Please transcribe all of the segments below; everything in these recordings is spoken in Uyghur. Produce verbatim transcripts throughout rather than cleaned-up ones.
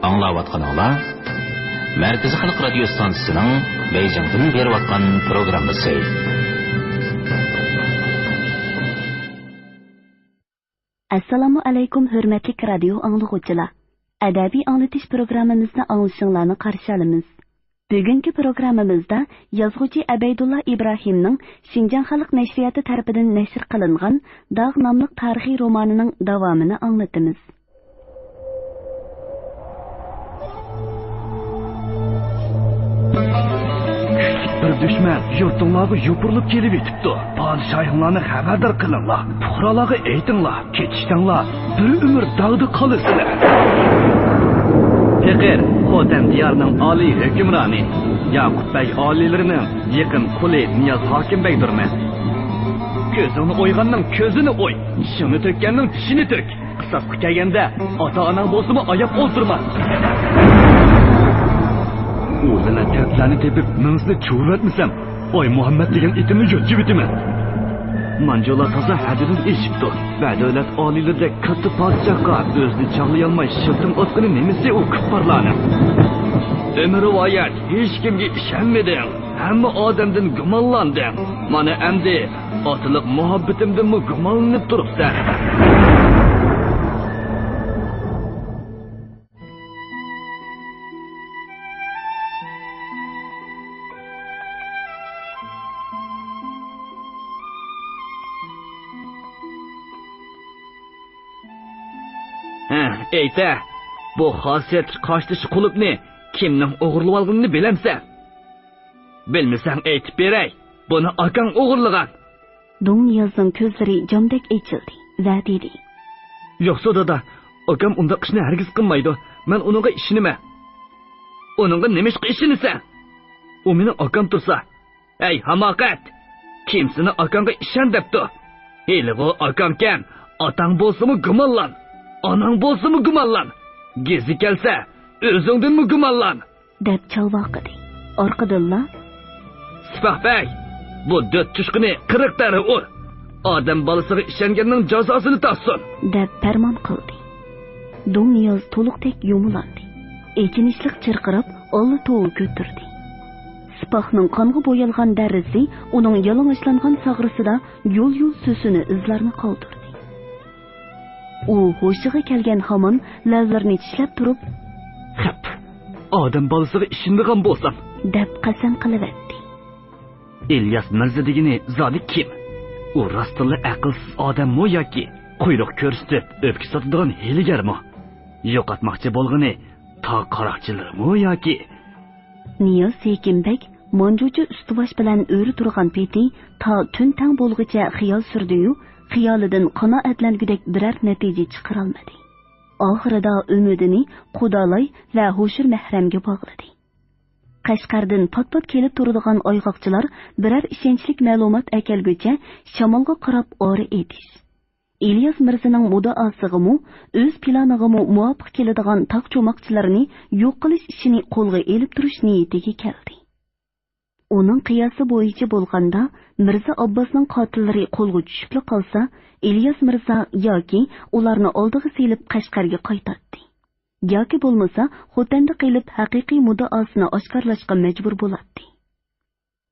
ئاڭلاۋاتقىنىڭلار مەركىزىي خەلق رادىيو ستانسىسىنىڭ بېيجىڭدىن بېرىۋاتقان پروگراممىسى. ئەسسالامۇ ئەلەيكۇم، ھۆرمەتلىك رادىيو ئاڭلىغۇچىلار! ئەدەبىي ئاڭلىتىش پروگراممىمىزنى ئاڭلىشىڭلارنى قارشى ئالىمىز. بۈگۈنكى پروگراممىمىزدا يازغۇچى ئەبەيدۇللا ئىبراھىمنىڭ شىنجاڭ خەلق نەشرىياتى تەرىپىدىن نەشر قىلىنغان داغ ناملىق تارىخىي رومانىنىڭ داۋامىنى ئاڭلىتىمىز. كۈچلۈك بىر دۈشمەن يۇرتۇڭلارغا يوپۇرۇلۇپ كېلىۋېتىپتۇ. پادىشاھىڭلارنى خەۋەردار قىلىڭلار، پۇقرالارغا ئېيتىڭلار، كېتىشتەڭلار، بىر ئۆمۈر داغدا قالىسىلەر. پېقىر، خوتەن دىيارىنىڭ ئالىي ھۆكۈمرانى، ياقۇپ بەگ ئالىيلىرىنىڭ يېقىن قۇلى نىياز ھاكىم بەگدۇرمەن. كۆزۈڭنى ئويغاننىڭ كۆزىنى ئوي، چىشىڭنى تۆككەننىڭ چىشىنى تۆك. قىساسقا كەلگەندە ئاتا-ئاناڭ بولسىمۇ ئاياپ ئولتۇرما. ئۇ بىلەن دەردلەرنى تېپىپ مېڭىسىنى چۇۋۇۋەتمىسەم، ئاي مۇھەممەد دېگەن ئېتىمنى يوتچىۋېتىمەن. مانجۇلار تازا ھەددىدىن ئېشىپتۇ. بەدەۋلەت ئالىيلىرىدەك كاتتا پادىشاھقا ئۆزىنى چاغلىيالماي شىلتىڭ ئاتقىنى نېمىسى ئۇ كۇپپارلارنىڭ؟ ئۆمۈر رىۋايەت، ھېچكىمگە ئىشەنمىدىڭ. ھەممە ئادەمدىن گۇمانلاندىڭ. مانا ئەمدى ئاتىلىق مۇھەببىتىمدىنمۇ گۇمانلىنىپ تۇرۇپسەن. ھە، ئېيتە، بۇ خاسىيەتلىك قاشتېشى قۇلۇپنى كىمنىڭ ئوغرىلىۋالغىنىنى بىلەمسەن؟ بىلمىسەڭ ئېيتىپ بېرەي، بۇنى ئاكاڭ ئوغرىلىغان. دۇڭ نىيازنىڭ كۆزلىرى جامدەك ئېچىلدى ۋە دېدى. يوقسۇ دادا، ئاكام ئۇنداق ئىشنى ھەرگىز قىلمايدۇ. مەن ئۇنىڭغا ئىشىنىمەن. ئۇنىڭغا نېمىشقا ئىشىنىسەن؟ ئۇ مېنىڭ ئاكام تۇرسا. ھەي، ھاماقەت! كىم سېنى ئاكاڭغا ئىشەن دەپتۇ؟ ھېلىغۇ ئاكاڭكەن، ئاتاڭ بولسىمۇ گۇمانلان، ئاناڭ بولسىمۇ گۇمانلان. گېزى كەلسە، ئۆزۈڭدىنمۇ گۇمانلان. دەپ چالۋاقىدى. ئارقىدىنلا، سىپاھ بەگ، بۇ دۆت چوشقىنى قىرىق تەرە ئۇر. ئادەم بالىسىغا ئىشەنگەننىڭ جازاسىنى تارتسۇن، دەپ پەرمان قىلدى. دۇڭ نىياز تولۇقتەك يۇمۇلاندى. ئېچىنىشلىق چىرقىراپ، ئاللا توۋا كۆتۈردى. سىپاھنىڭ قانغا بويالغان دەررىسى ئۇنىڭ يالىڭاچلانغان ساغرىسىدا يول-يول سۆسۈنە ئىزلارنى قالدۇردى. ئۇ ھوشىغا كەلگەن ھامان لەۋلىرىنى چىشلەپ تۇرۇپ، خەپ، ئادەم بالىسىغا ئىشىنىدىغان بولسام، دەپ قەسەم قىلىۋەتتى. ئىلياس مىرزا دېگىنى زادى كىم؟ ئۇ راستتىنلا ئەقىلسىز ئادەممۇ ياكى قۇيرۇق كۆرسىتىپ ئۆپكە ساتىدىغان ھىيلىگەرمۇ؟ يوقاتماقچى بولغىنى تاغ قاراقچىلىرىمۇ ياكى؟ نىياز ھېكىم بەگ مانجۇچى ئۈستىباش بىلەن ئۆرە تۇرغان پېتى تا تۈن تەڭ بولغۇچە خىيال سۈردى-يۇ، خىيالىدىن قانائەتلەنگۈدەك بىرەر نەتىجە چىقىرالمىدى. ئاخىرىدا ئۈمىدىنى قۇدالاي ۋە ھوشۇر مەھرەمگە باغلىدى. قەشقەردىن پات-پات كېلىپ تۇرىدىغان ئايغاقچىلار بىرەر ئىشەنچلىك مەلۇمات ئەكەلگۈچە شامالغا قاراپ ئارا ئېتىش، ئىلياس مىرزىنىڭ مۇددىئاسىغىمۇ، ئۆز پىلانىغىمۇ مۇۋاپىق كېلىدىغان تاغ چوماقچىلىرىنى يوق قىلىش ئىشىنى قولغا ئېلىپ تۇرۇش نىيىتىگە كەلدى. ئۇنىڭ قىياسى بويىچە بولغاندا، مىرزا ئابباسنىڭ قاتىللىرى قولغا چۈشۈپلا قالسا، ئىلياس مىرزا ياكى ئۇلارنى ئالدىغا سېلىپ قەشقەرگە قايتاتتى. ياكى بولمىسا خوتەندە قېلىپ ھەقىقىي مۇددىئاسىنى ئاشكارىلاشقا مەجبۇر بولاتتى.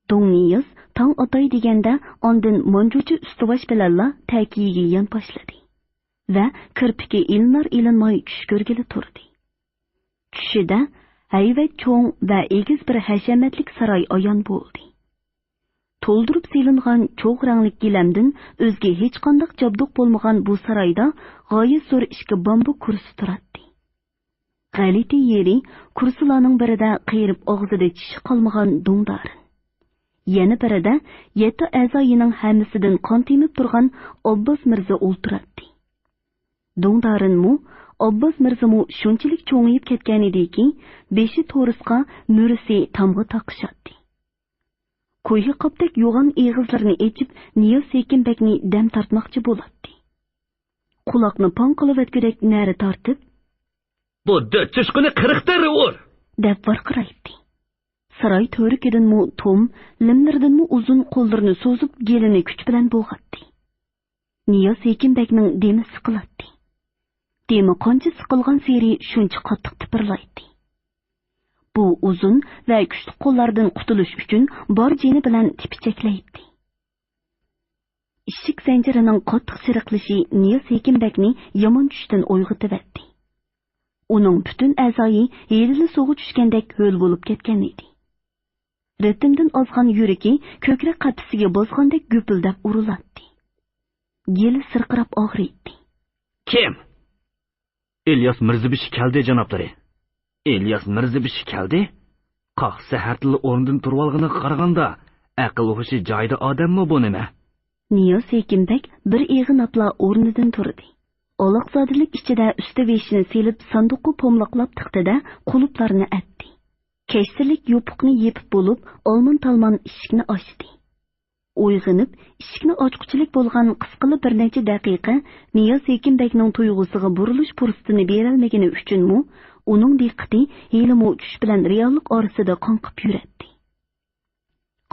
دۇڭ نىياز تاڭ ئاتاي دېگەندە ئاندىن مانجۇچى ئۈستىباش بىلەنلا تەكىيىگە يان باشلىدى ۋە كىرپىكى ئىلىنار-ئىلىنماي چۈش كۆرگىلى تۇردى. چۈشىدە ھەيۋەت چوڭ ۋە ئېگىز بىر ھەشەمەتلىك ساراي ئايان بولدى. تولدۇرۇپ سېلىنغان چوغ رەڭلىك گىلەمدىن ئۆزگە ھېچقانداق جابدۇق بولمىغان بۇ سارايدا غايەت زور ئىككى بامبۇك كۇرسا تۇراتتى. غەلىتە يېرى، كۇرسىلارنىڭ بىرىدە قېرىپ ئاغزىدا چىشى قالمىغان دۇڭدارىن. يەنە بىرىدە يەتتە ئەزايىنىڭ ھەممىسىدىن قان تېمىپ تۇرغان ئابباس مىرزا ئولتۇراتتى. دۇڭدارىنمۇ، ئابباس مىرزىمۇ شۇنچىلىك چوڭىيىپ كەتكەنىدىكى، بېشى تورۇسقا، مۈرىسى تامغا تاقىشاتتى. كويۇ قاپتەك يوغان ئېغىزلىرىنى ئېچىپ، نىياز ھېكىم بەگنى دەم تارتماقچى بولاتتى. قۇلاقنى پاڭ قىلىۋەتكۈدەك نەرە تارتىپ، بۇ دۆت چوشقىنى قىرىق تەرە ئۇر! دەپ ۋارقىرايتتى. ساراي تۈۋرۈكىدىنمۇ توم، لىملىرىدىنمۇ ئۇزۇن قوللىرىنى سوزۇپ، گېلىنى كۈچ بىلەن بوغاتتى. نىياز ھېكىم بەگنىڭ دېمى سىقىلاتتى. تېما قانچە سىقىلغانسېرى شۇنچە قاتتىق تىپىرلايتتى. بۇ ئۇزۇن ۋە كۈچلۈك قوللاردىن قۇتۇلۇش ئۈچۈن بار جېنى بىلەن تېپىچەكلەيتتى. ئىشىك زەنجىرىنىڭ قاتتىق سىرقىلىشى نىياز ھېكىمبەگنى يامان چۈشتىن ئويغىتىۋەتتى. ئۇنىڭ پۈتۈن ئەزايى ھېلىلا سۇغا چۈشكەندەك ھۆل بولۇپ كەتكەن ئىدى. رىتىمدىن ئازغان يۈرىكى كۆكرەك قەپىسىگە باسقاندەك گۈپۈلدەپ ئۇرۇلاتتى. گېلى سىرقىراپ ئاغرىيتتى. كىم؟ ئىلياس مىرزىبېشى كەلدى، جانابلىرى. ئىلياس مىرزىبېشى كەلدى؟ قاق سەھەردىلا ئورنىدىن تۇرۇۋالغىنىغا قارىغاندا، ئەقىل-ھوشى جايىدا ئادەممۇ بۇ نېمە؟ نىياز ھېكىمبەگ بىر ئېغىناپلا ئورنىدىن تۇردى. ئالاقزادىلىك ئىچىدە ئۈستى بېشىنى سېلىپ، ساندۇققا پوملاقلاپ تىقتى-دە، قۇلۇپلارنى ئەتتى. كەشتىلىك يوپۇقنى يېپىپ بولۇپ، ئالمان-تالمان ئىشىكنى ئاچتى. ئويغىنىپ، ئىشىكنى ئاچقۇچىلىك بولغان قىسقىلا بىر نەچچە دەقىقە نىياز ھېكىمبەگنىڭ تۇيغۇسىغا بۇرۇلۇش پۇرسىتىنى بېرەلمىگىنى ئۈچۈنمۇ، ئۇنىڭ دىققىتى ھېلىمۇ چۈش بىلەن رېئاللىق ئارىسىدا قاڭقىپ يۈرەتتى.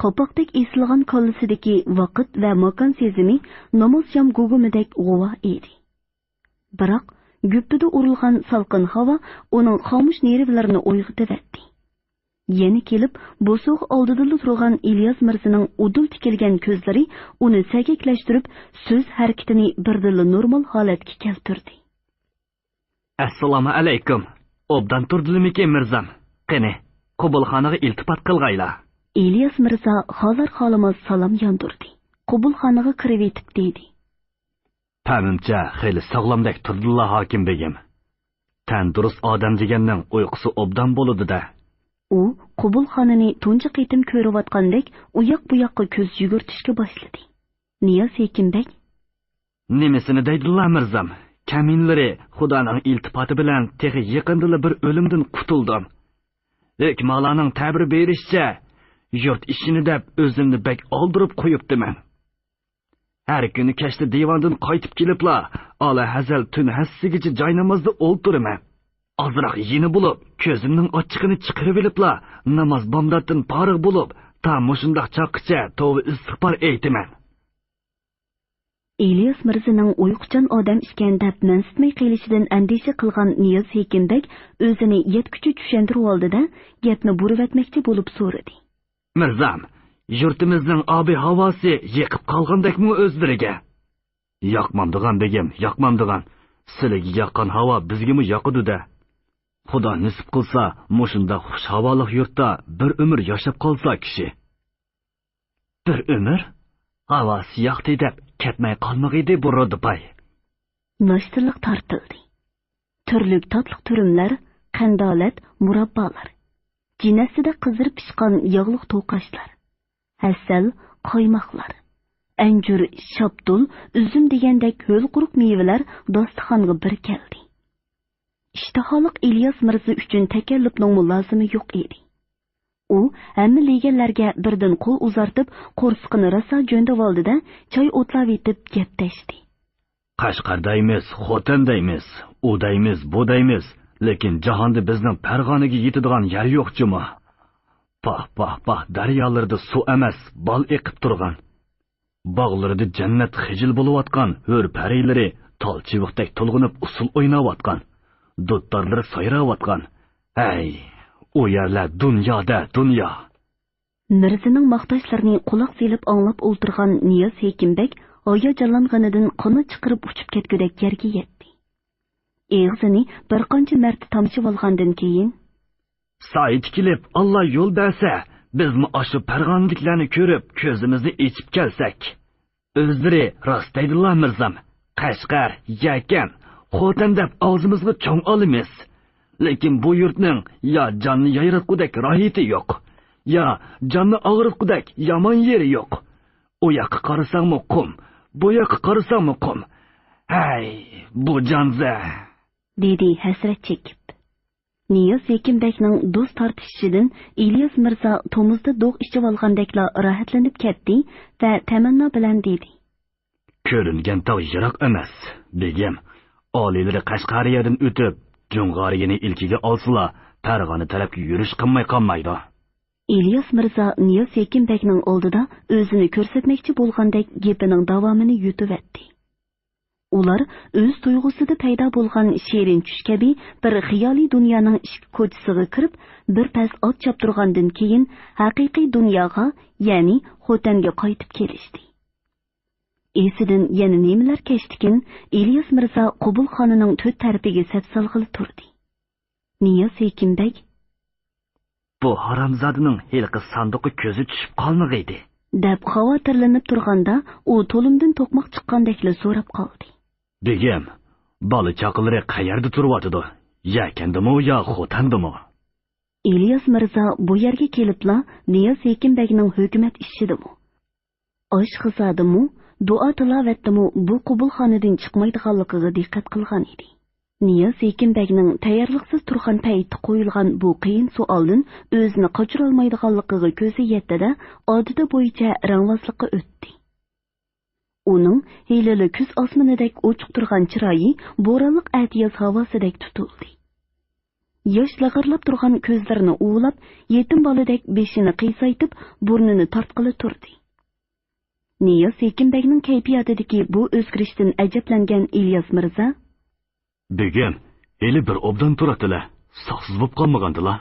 قاپاقتەك ئېسىلغان كاللىسىدىكى ۋاقىت ۋە ماكان سېزىمى ناماز جام گۇگۇمىدەك غۇۋا ئىدى. بىراق، گۈپپىدە ئۇرۇلغان سالقىن ھاۋا ئۇنىڭ خامۇش نېرۋىلىرىنى ئويغىتىۋەتتى. يەنە كېلىپ، بوسۇغا ئالدىدىلا تۇرغان ئىلياس مىرزىنىڭ ئۇدۇل تىكىلگەن كۆزلىرى ئۇنى سەگەكلەشتۈرۈپ، سۆز ھەرىكىتىنى بىردىنلا نورمال ھالەتكە كەلتۈردى. ئەسسالامۇ ئەلەيكۇم. ئوبدان تۇردىلىمىكىن، مىرزام؟ قېنى، قوبۇلخانىغا ئىلتىپات قىلغايلا. ئىلياس مىرزا خالار-خالىماس سالام ياندۇردى. قوبۇلخانىغا كىرىۋېتىپ دېدى. پەمىمچە، خېلى ساغلامدەك تۇردىلا، ھاكىم بېگىم. تەندۇرۇست ئادەم دېگەننىڭ ئۇيقۇسى ئوبدان بولىدۇ-دە. ئۇ قوبۇلخانىنى تۇنجى قېتىم كۆرۈۋاتقاندەك ئۇياق-بۇياققا كۆز يۈگۈرتۈشكە باشلىدى. نىياز ھېكىمبەگ. نېمىسىنى دەيدىلا، مىرزام؟ كەمىنىلىرى خۇدانىڭ ئىلتىپاتى بىلەن تېخى يېقىندىلا بىر ئۆلۈمدىن قۇتۇلدۇم. ھۆكۈمالارنىڭ تەبىر بېرىشىچە، يۇرت ئىشىنى دەپ ئۆزۈمنى بەك ئالدۇرۇپ قويۇپتىمەن. ھەر كۈنى كەچتە دىۋاندىن قايتىپ كېلىپلا، ئالا ھەزەل تۈن ھەسسىگىچە جاينامازدا ئولتۇرىمەن. ئازراق يېنى بولۇپ، كۆزۈمنىڭ ئاچچىقىنى چىقىرىۋېلىپلا، ناماز بامداتتىن پارىغ بولۇپ، تا مۇشۇنداق چاغقىچە توۋا ئىستىغپار ئېيتىمەن. ئىلياس مىرزىنىڭ ئۇيقۇچان ئادەم ئىكەن دەپ مەنسىتمەي قېلىشىدىن ئەندىشە قىلغان نىياز ھېكىمبەگ ئۆزىنى يەتكۈچە چۈشەندۈرۈۋالدى-دە، گەپنى بۇرۇۋەتمەكچى بولۇپ سورىدى. مىرزام، يۇرتىمىزنىڭ ئابىھاۋاسى يېقىپ قالغاندەكمۇ ئۆزلىرىگە؟ ياقمامدىغان، بېگىم، ياقمامدىغان. سىلىگە ياققان ھاۋا بىزگىمۇ ياقىدۇ-دە. خۇدا نېسىپ قىلسا، مۇشۇنداق خۇش ھاۋالىق يۇرتتا بىر ئۆمۈر ياشاپ قالسا كىشى. بىر ئۆمۈر ھاۋاسى ياقتى دەپ كەتمەي قالمىغىيدى بۇ رودىپاي. ناشتىلىق تارتىلدى. تۈرلۈك تاتلىق تۈرۈملەر، قەندالەت، مۇراببالار، جىنەسىدە قىزىرىپ پىشقان ياغلىق توقاچلار، ھەسەل، قايماقلار، ئەنجۈر، شاپتۇل، ئۈزۈم دېگەندەك ھۆل-قۇرۇق مېۋىلەر داستىخانغا بىر كەلدى. ئىشتىھالىق ئىلياس مىرزا ئۈچۈن تەكەللۇپنىڭمۇ لازىمى يوق ئىدى. ئۇ ھەممە لېگەنلەرگە بىردىن قول ئۇزارتىپ، قورسىقىنى راسا جۆندىۋالدى-دە، چاي ئوتلاۋېتىپ گەپلەشتى. قەشقەر دەيمىز، خوتەن دەيمىز، ئۇ دەيمىز، بۇ دەيمىز، لېكىن جاھاندا بىزنىڭ پەرغانىگە يېتىدىغان يەر يوق جۇمۇ. پاھ، پاھ، پاھ، دەريالىرىدا سۇ ئەمەس، بال ئېقىپ تۇرغان. باغلىرىدا جەننەت خىجىل بولۇۋاتقان ھۆر پەرىلىرى تال چىۋىقتەك تولغىنىپ ئۇسسۇل ئويناۋاتقان، دۇتارلىرى سايراۋاتقان. ھەي، ئۇ يەرلەر دۇنيا-دە، دۇنيا! مىرزىنىڭ ماختاشلىرىنى قۇلاق سېلىپ ئاڭلاپ ئولتۇرغان نىياز ھېكىمبەگ ھاياجانلانغىنىدىن قانات چىقىرىپ ئۇچۇپ كەتكۈدەك يەرگە يەتتى. ئېغىزىنى بىر قانچە مەرتە تامشىۋالغاندىن كېيىن، سايىتى كېلىپ، ئاللا يول بەرسە، بىزمۇ ئاشۇ پەرغانىدىكىلەرنى كۆرۈپ، كۆزىمىزنى ئېچىپ كەلسەك. ئۆزلىرى راست دەيدىلا، مىرزام. قەشقەر، يەكەن، خوتەن دەپ ئاغزىمىزغا چوڭ ئالىمىز. لېكىن بۇ يۇرتنىڭ يا جاننى يايراتقۇدەك راھىتى يوق، يا جاننى ئاغرىتقۇدەك يامان يېرى يوق. ئۇ ياققا قارىساڭمۇ قۇم، بۇ ياققا قارىساڭمۇ قۇم. ھەي، بۇ جانزە! دېدى ھەسرەت چېكىپ. نىياز ھېكىمبەگنىڭ دوست تارتىشىشىدىن ئىلياس مىرزا تومۇزدا دوغ ئىچىۋالغاندەكلا راھەتلىنىپ كەتتى ۋە تەمەننا بىلەن دېدى. كۆرۈنگەن تاغ يىراق ئەمەس، بېگىم. ئالىيلىرى قەشقەرىيەدىن ئۆتۈپ، جۇڭغارىيىنى ئىلكىگە ئالسىلا، پەرغانە تەرەپكە يۈرۈش قىلماي قالمايدۇ. ئىلياس مىرزا نىياز ھېكىمبەگنىڭ ئالدىدا ئۆزىنى كۆرسەتمەكچى بولغاندەك گېپىنىڭ داۋامىنى يۇتۇۋەتتى. ئۇلار ئۆز تۇيغۇسىدا پەيدا بولغان شېرىن چۈش كەبى بىر خىيالىي دۇنيانىڭ ئىشىك كوچىسىغا كىرىپ، بىر پەس ئات چاپتۇرغاندىن كېيىن، ھەقىقىي دۇنياغا، يەنى خوتەنگە قايتىپ كېلىشتى. ئېسىدىن يەنە نېمىلەر كەچتىكىن، ئىلياس مىرزا قوبۇلخانىنىڭ تۆت تەرىپىگە سەپ سالغىلى تۇردى. نىياز ھېكىم بەگ، «بۇ ھارامزادىنىڭ ھېلىقى ساندۇققا كۆزى چۈشۈپ قالمىغىيدى؟» دەپ خاۋاتىرلىنىپ تۇرغاندا، ئۇ تۇلۇمدىن توقماق چىققاندەكلا سوراپ قالدى. «بېگىم، بالا-چاقىلىرى قەيەردە تۇرۇۋاتىدۇ؟ يەكەندىمۇ يا خوتەندىمۇ؟» ئىلياس مىرزا بۇ يەرگە كېلىپلا نىياز ھېكىم بەگنىڭ ھۆكۈمەت ئىشىدىمۇ، ئاشقازادىمۇ، دۇئا-تىلاۋەتتىمۇ بۇ قوبۇلخانىدىن چىقمايدىغانلىقىغا دىققەت قىلغان ئىدى. نىياز ھېكىم بەگنىڭ تەييارلىقسىز تۇرغان پەيتتە قويۇلغان بۇ قىيىن سوئالدىن ئۆزىنى قاچۇرالمايدىغانلىقىغا كۆزى يەتتى-دە، ئادىتى بويىچە رەڭۋازلىققا ئۆتتى. ئۇنىڭ ھېلىلا كۈز ئاسمىنىدەك ئوچۇق تۇرغان چىرايى بورانلىق ئەتىياز ھاۋاسىدەك تۇتۇلدى. ياش لىغىرلاپ تۇرغان كۆزلىرىنى ئۇۋىلاپ، يېتىم بالىدەك بېشىنى قىيسايتىپ، بۇرنىنى تارتقىلى تۇردى. نىياز ھېكىم بەگنىڭ كەيپىياتىدىكى بۇ ئۆزگىرىشتىن ئەجەبلەنگەن ئىلياس مىرزا، «بېگىم، ھېلى بىر ئوبدان تۇراتتىلە، ساقسىز بوپ قالمىغاندىلا؟»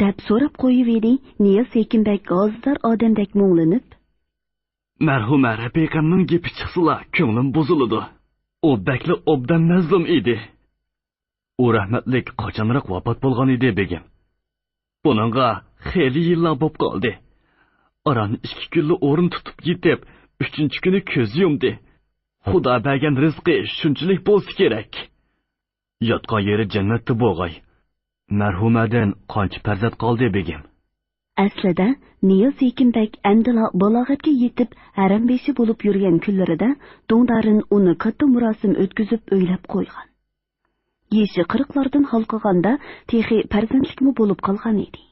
دەپ سوراپ قويۇۋىدى نىياز ھېكىم بەگ ھازىدار ئادەمدەك مۇڭلىنىپ. «مەرھۇمە رەپىقەمنىڭ گېپى چىقسىلا، كۆڭلۈم بۇزۇلىدۇ. ئۇ بەكلا ئوبدان مەزلۇم ئىدى. ئۇ رەھمەتلىك قاچانراق ۋاپات بولغان ئىدى، بېگىم. بۇنىڭغا خېلى يىللار بوپ قالدى. ئاران ئىككى كۈنلا ئورۇن تۇتۇپ يېتىپ، ئۈچىنچى كۈنى كۆز يۇمدى. خۇدا بەرگەن رىزقى شۇنچىلىك بولسا كېرەك. ياتقان يېرى جەننەتتە بولغاي. مەرھۇمەدىن قانچە پەرزەنت قالدى، بېگىم؟» ئەسلىدە، نىياز ھېكىم بەگ ئەمدىلا بالاغەتكە يېتىپ، ھەرەم بېشى بولۇپ يۈرگەن كۈنلىرىدە، دۇڭدارىن ئۇنى كاتتا مۇراسىم ئۆتكۈزۈپ ئۆيلەپ قويغان. يېشى قىرىقلاردىن ھالقىغاندا، تېخى پەرزەنتلىكمۇ بولۇپ قالغان ئىدى.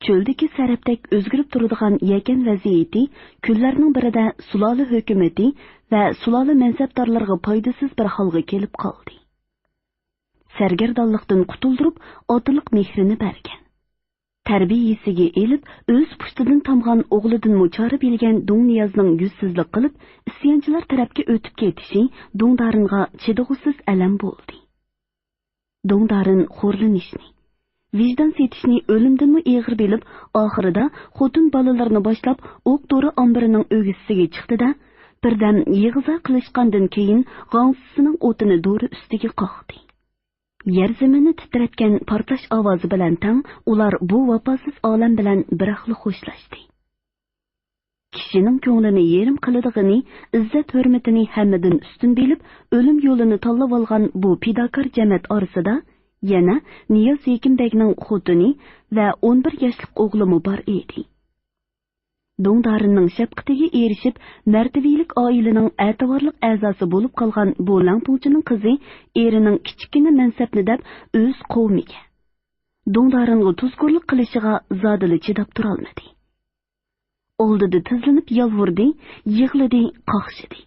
چۆلدىكى سەرەپتەك ئۆزگىرىپ تۇرىدىغان يەكەن ۋەزىيىتى كۈنلەرنىڭ بىرىدە سۇلالە ھۆكۈمىتى ۋە سۇلالە مەنسەپدارلىرىغا پايدىسىز بىر ھالغا كېلىپ قالدى. سەرگەردانلىقتىن قۇتۇلدۇرۇپ، ئاتىلىق مېھرىنى بەرگەن. تەربىيىسىگە ئېلىپ، ئۆز پۇشتىدىن تامغان ئوغلىدىنمۇ چارە بىلگەن دۇڭنىيازنىڭ يۈزسىزلىك قىلىپ، ئىسيانچىلار تەرەپكە ئۆتۈپ كېتىشى دۇڭدارىنغا چىدىغۇسىز ئەلەم بولدى. دۇڭدارىن خورلىنىشنى، ۋىجدان سېتىشنى ئۆلۈمدىنمۇ ئېغىر بىلىپ، ئاخىرىدا خوتۇن بالىلىرىنى باشلاپ ئوق دورا ئامبىرىنىڭ ئۆگزىسىگە چىقتى-دە، بىردەم يىغا-زا قىلىشقاندىن كېيىن، غاڭسىسىنىڭ ئوتىنى دورا ئۈستىگە قاقتى. يەر زېمىننى تىترەتكەن پارتلاش ئاۋازى بىلەن تەڭ ئۇلار بۇ ۋاپاسىز ئالەم بىلەن بىراقلا خوشلاشتى. كىشىنىڭ كۆڭلىنى يېرىم قىلىدىغىنى، ئىززەت-ھۆرمىتىنى ھەممىدىن ئۈستۈن بىلىپ، ئۆلۈم يولىنى تاللىۋالغان بۇ پىداكار جەمەت ئارىسىدا يەنە نىياز ھېكىم بەگنىڭ خوتۇنى ۋە ئون بىر ياشلىق ئوغلىمۇ بار ئىدى. دۇڭدارىننىڭ شەپقىتىگە ئېرىشىپ، مەرتىۋىلىك ئائىلىنىڭ ئەتىۋارلىق ئەزاسى بولۇپ قالغان بۇ لەڭپۇڭچىنىڭ قىزى ئېرىنىڭ كىچىككىنە مەنسەپنى دەپ ئۆز قوۋمىگە، دۇڭدارىنغا تۇزكورلۇق قىلىشىغا زادىلا چىداپ تۇرالمىدى. ئالدىدا تىزلىنىپ يالۋۇردى، يىغلىدى، قاقشىدى.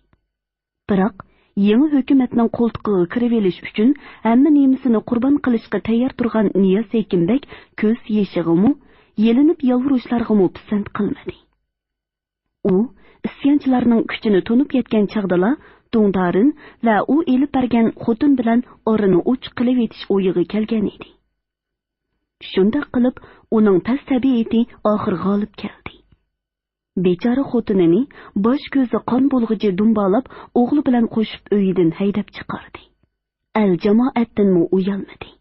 بىراق، يېڭى ھۆكۈمەتنىڭ قولتۇقىغا كىرىۋېلىش ئۈچۈن ھەممە نېمىسىنى قۇربان قىلىشقا تەييار تۇرغان نىياز ھېكىم بەگ كۆز يېشىغىمۇ، يېلىنىپ يالۋۇرۇشلارغىمۇ پىسەنت قىلمىدى. ئۇ ئىسيانچىلارنىڭ كۈچىنى تونۇپ يەتكەن چاغدىلا، دۇڭدارىن ۋە ئۇ ئېلىپ بەرگەن خوتۇن بىلەن ئارىنى ئوچۇق قىلىۋېتىش ئويىغا كەلگەن ئىدى. شۇنداق قىلىپ، ئۇنىڭ پەس تەبىئىتى ئاخىر غالىب كەلدى. بىچارە خوتۇنىنى باش كۆزى قان بولغۇچە دۇمبالاپ، ئوغلى بىلەن قوشۇپ ئۆيىدىن ھەيدەپ چىقاردى. ئەل جامائەتتىنمۇ ئۇيالمىدى.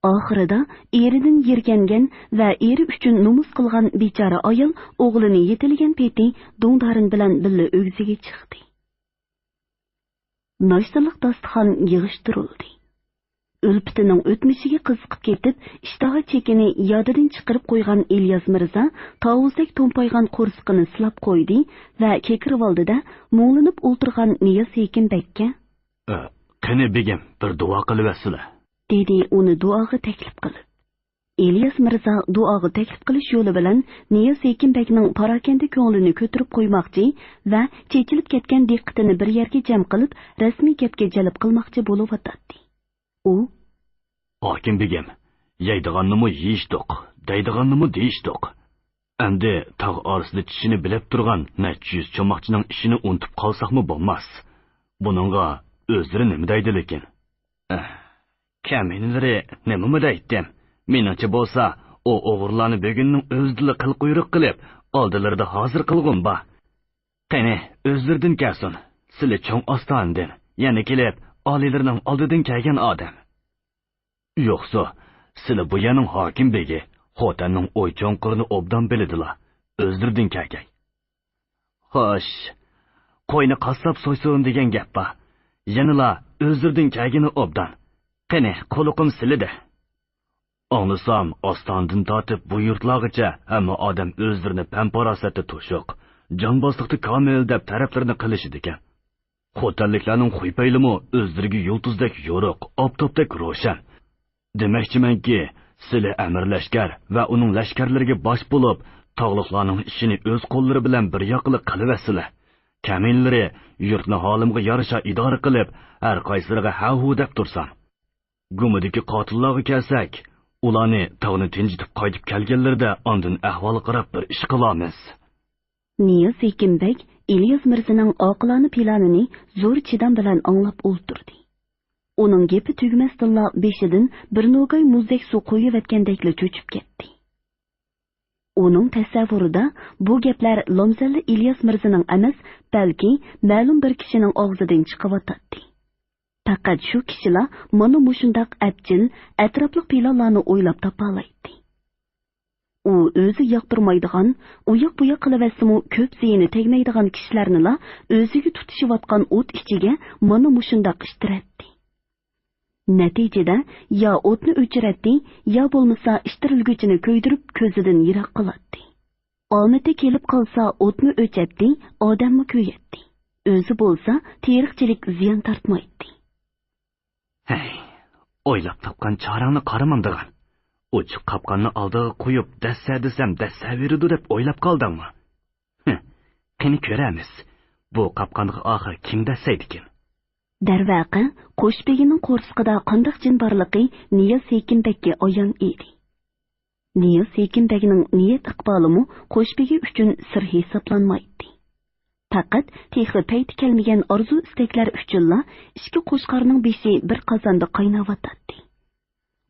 ئاخىرىدا ئېرىدىن يىرگەنگەن ۋە ئېرى ئۈچۈن نومۇس قىلغان بىچارە ئايال ئوغلىنى يېتىلىگەن پېتى دۇڭدارىن بىلەن بىللە ئۆگزىگە چىقتى. ناشتىلىق داستىخان يىغىشتۇرۇلدى. ئۈلپىتىنىڭ ئۆتمۈشىگە قىزىقىپ كېتىپ، ئىشتىها چېكىنى يادىدىن چىقىرىپ قويغان ئىلياس مىرزا تاۋۇزدەك تومپايغان قورسىقىنى سىلاپ قويدى ۋە كېكىرىۋالدى-دە، مۇڭلىنىپ ئولتۇرغان نىياز ھېكىم بەگكە، «ئە، قېنى بېگىم، بىر دۇئا قىلىۋەتسىلە.» دېدى ئۇنى دۇئاغا تەكلىپ قىلىپ. ئىلياس مىرزا دۇئاغا تەكلىپ قىلىش يولى بىلەن نىياز ھېكىم بەگنىڭ پاراكەندە كۆڭلىنى كۆتۈرۈپ قويماقچى ۋە چېچىلىپ كەتكەن دىققىتىنى بىر يەرگە جەم قىلىپ، رەسمىي گەپكە جەلپ قىلماقچى بولۇۋاتاتتى. ئۇ، «ھاكىم بېگىم، يەيدىغاننىمۇ يېيىشتۇق، دەيدىغاننىمۇ دېيىشتۇق. ئەمدى تاغ ئارىسىدا چىشىنى بىلەپ تۇرغان نەچچە يۈز چوماقچىنىڭ ئىشىنى ئۇنتۇپ قالساقمۇ بولماس. بۇنىڭغا ئۆزلىرى نېمە دەيدۇ لېكىن؟ ئەھ، كەمىنىلىرى نېمىمۇ دەيتتىم؟ مېنىڭچە بولسا، ئۇ ئوغرىلارنى بۈگۈننىڭ ئۆزىدىلا قىل قۇيرۇق قىلىپ، ئالدىلىرىدا ھازىر قىلغۇم بار. قېنى، ئۆزلىرىدىن كەلسۇن. سىلى چوڭ ئاستانىدىن، يەنە كېلىپ، ئالىيلىرىنىڭ ئالدىدىن كەلگەن ئادەم. يوقسۇ، سىلى بۇ يەرنىڭ ھاكىم بېگى، خوتەننىڭ ئوي چوڭقۇرىنى ئوبدان بىلىدىلا، ئۆزلىرىدىن كەلگەي. خوش، قوينى قاسساپ سويسۇن دېگەن گەپ بار. يەنىلا ئۆزلىرىدىن كەلگىنى ئوبدان. قېنى، قۇلىقىم سىلىدە. ئاڭلىسام، ئاستانىدىن تارتىپ بۇ يۇرتلارغىچە ھەممە ئادەم ئۆزلىرىنى پەن-پاراسەتتە توشۇق، جانبازلىقتا كامىل دەپ تەرىپلىرىنى قىلىشىدىكەن. خوتەنلىكلەرنىڭ خۇيپەيلىمۇ ئۆزلىرىگە يۇلتۇزدەك يورۇق، ئاپتاپتەك روشەن. دېمەكچىمەنكى، سىلى ئەمىر لەشكەر ۋە ئۇنىڭ لەشكەرلىرىگە باش بولۇپ، تاغلىقلارنىڭ ئىشىنى ئۆز قوللىرى بىلەن بىر ياقىلىق قىلىۋەتسىلە. كەمىنىلىرى يۇرتنى ھالىمغا يارىشا ئىدارە قىلىپ، ھەر قايسىلىرىغا ھە-ھۇ دەپ تۇرسام. گۇمىدىكى قاتىللارغا كەلسەك، ئۇلارنى تاغنى تىنجىتىپ قايتىپ كەلگەنلىرىدە ئاندىن ئەھۋالغا قاراپ بىر ئىش قىلارمىز. نىياز ھېكىم بەگ ئىلياس مىرزىنىڭ ئاقىلانە پىلانىنى زور چىدام بىلەن ئاڭلاپ ئولتۇردى. ئۇنىڭ گېپى تۈگىمەستىنلا بېشىدىن بىر نوگاي مۇزدەك سۇ قۇيۇۋەتكەندەكلا چۆچۈپ كەتتى. ئۇنىڭ تەسەۋۋۇرىدا بۇ گەپلەر لامزەللە ئىلياس مىرزىنىڭ ئەمەس، بەلكى مەلۇم بىر كىشىنىڭ ئاغزىدىن چىقىۋاتاتتى. پەقەت شۇ كىشىلا مانا مۇشۇنداق ئەپچىل، ئەتراپلىق پىلانلارنى ئويلاپ تاپالايتتى. ئۇ ئۆزى ياقتۇرمايدىغان، ئۇياق-بۇياق قىلىۋەتسىمۇ كۆپ زىيىنى تەگمەيدىغان كىشىلەرنىلا ئۆزىگە تۇتىشىۋاتقان ئوت ئىچىگە مانا مۇشۇنداق ئىتتىرەتتى. نەتىجىدە يا ئوتنى ئۆچۈرەتتى، يا بولمىسا ئىتتىرىلگۈچىنى كۆيدۈرۈپ كۆزىدىن يىراق قىلاتتى. ئامىتى كېلىپ قالسا ئوتمۇ ئۆچەتتى، ئادەممۇ كۆيەتتى. ئۆزى بولسا تېرىقچىلىك زىيان تارتمايتتى. ھەي، ئويلاپ تاپقان چارەڭنى قارىمامدىغان. ئوچۇق قاپقاننى ئالدىغا قويۇپ، دەسسە دېسەم دەسسەۋېرىدۇ دەپ ئويلاپ قالدىڭمۇ؟ ھە، قېنى كۆرەمىز، بۇ قاپقانغا ئاخىر كىم دەسسەيدىكىن؟ دەرۋەقە، قوشبېگىنىڭ قورسىقىدا قانداق جىن بارلىقى نىياز ھېكىم بەگكە ئايان ئىدى. نىياز ھېكىم بەگنىڭ نىيەت ئىقبالىمۇ قوشبېگى ئۈچۈن سىر ھېسابلانمايتتى. پەقەت تېخى پەيتى كەلمىگەن ئارزۇ-ئىستەكلەر ئۈچۈنلا ئىككى قوچقارنىڭ بېشى بىر قازاندا قايناۋاتاتتى.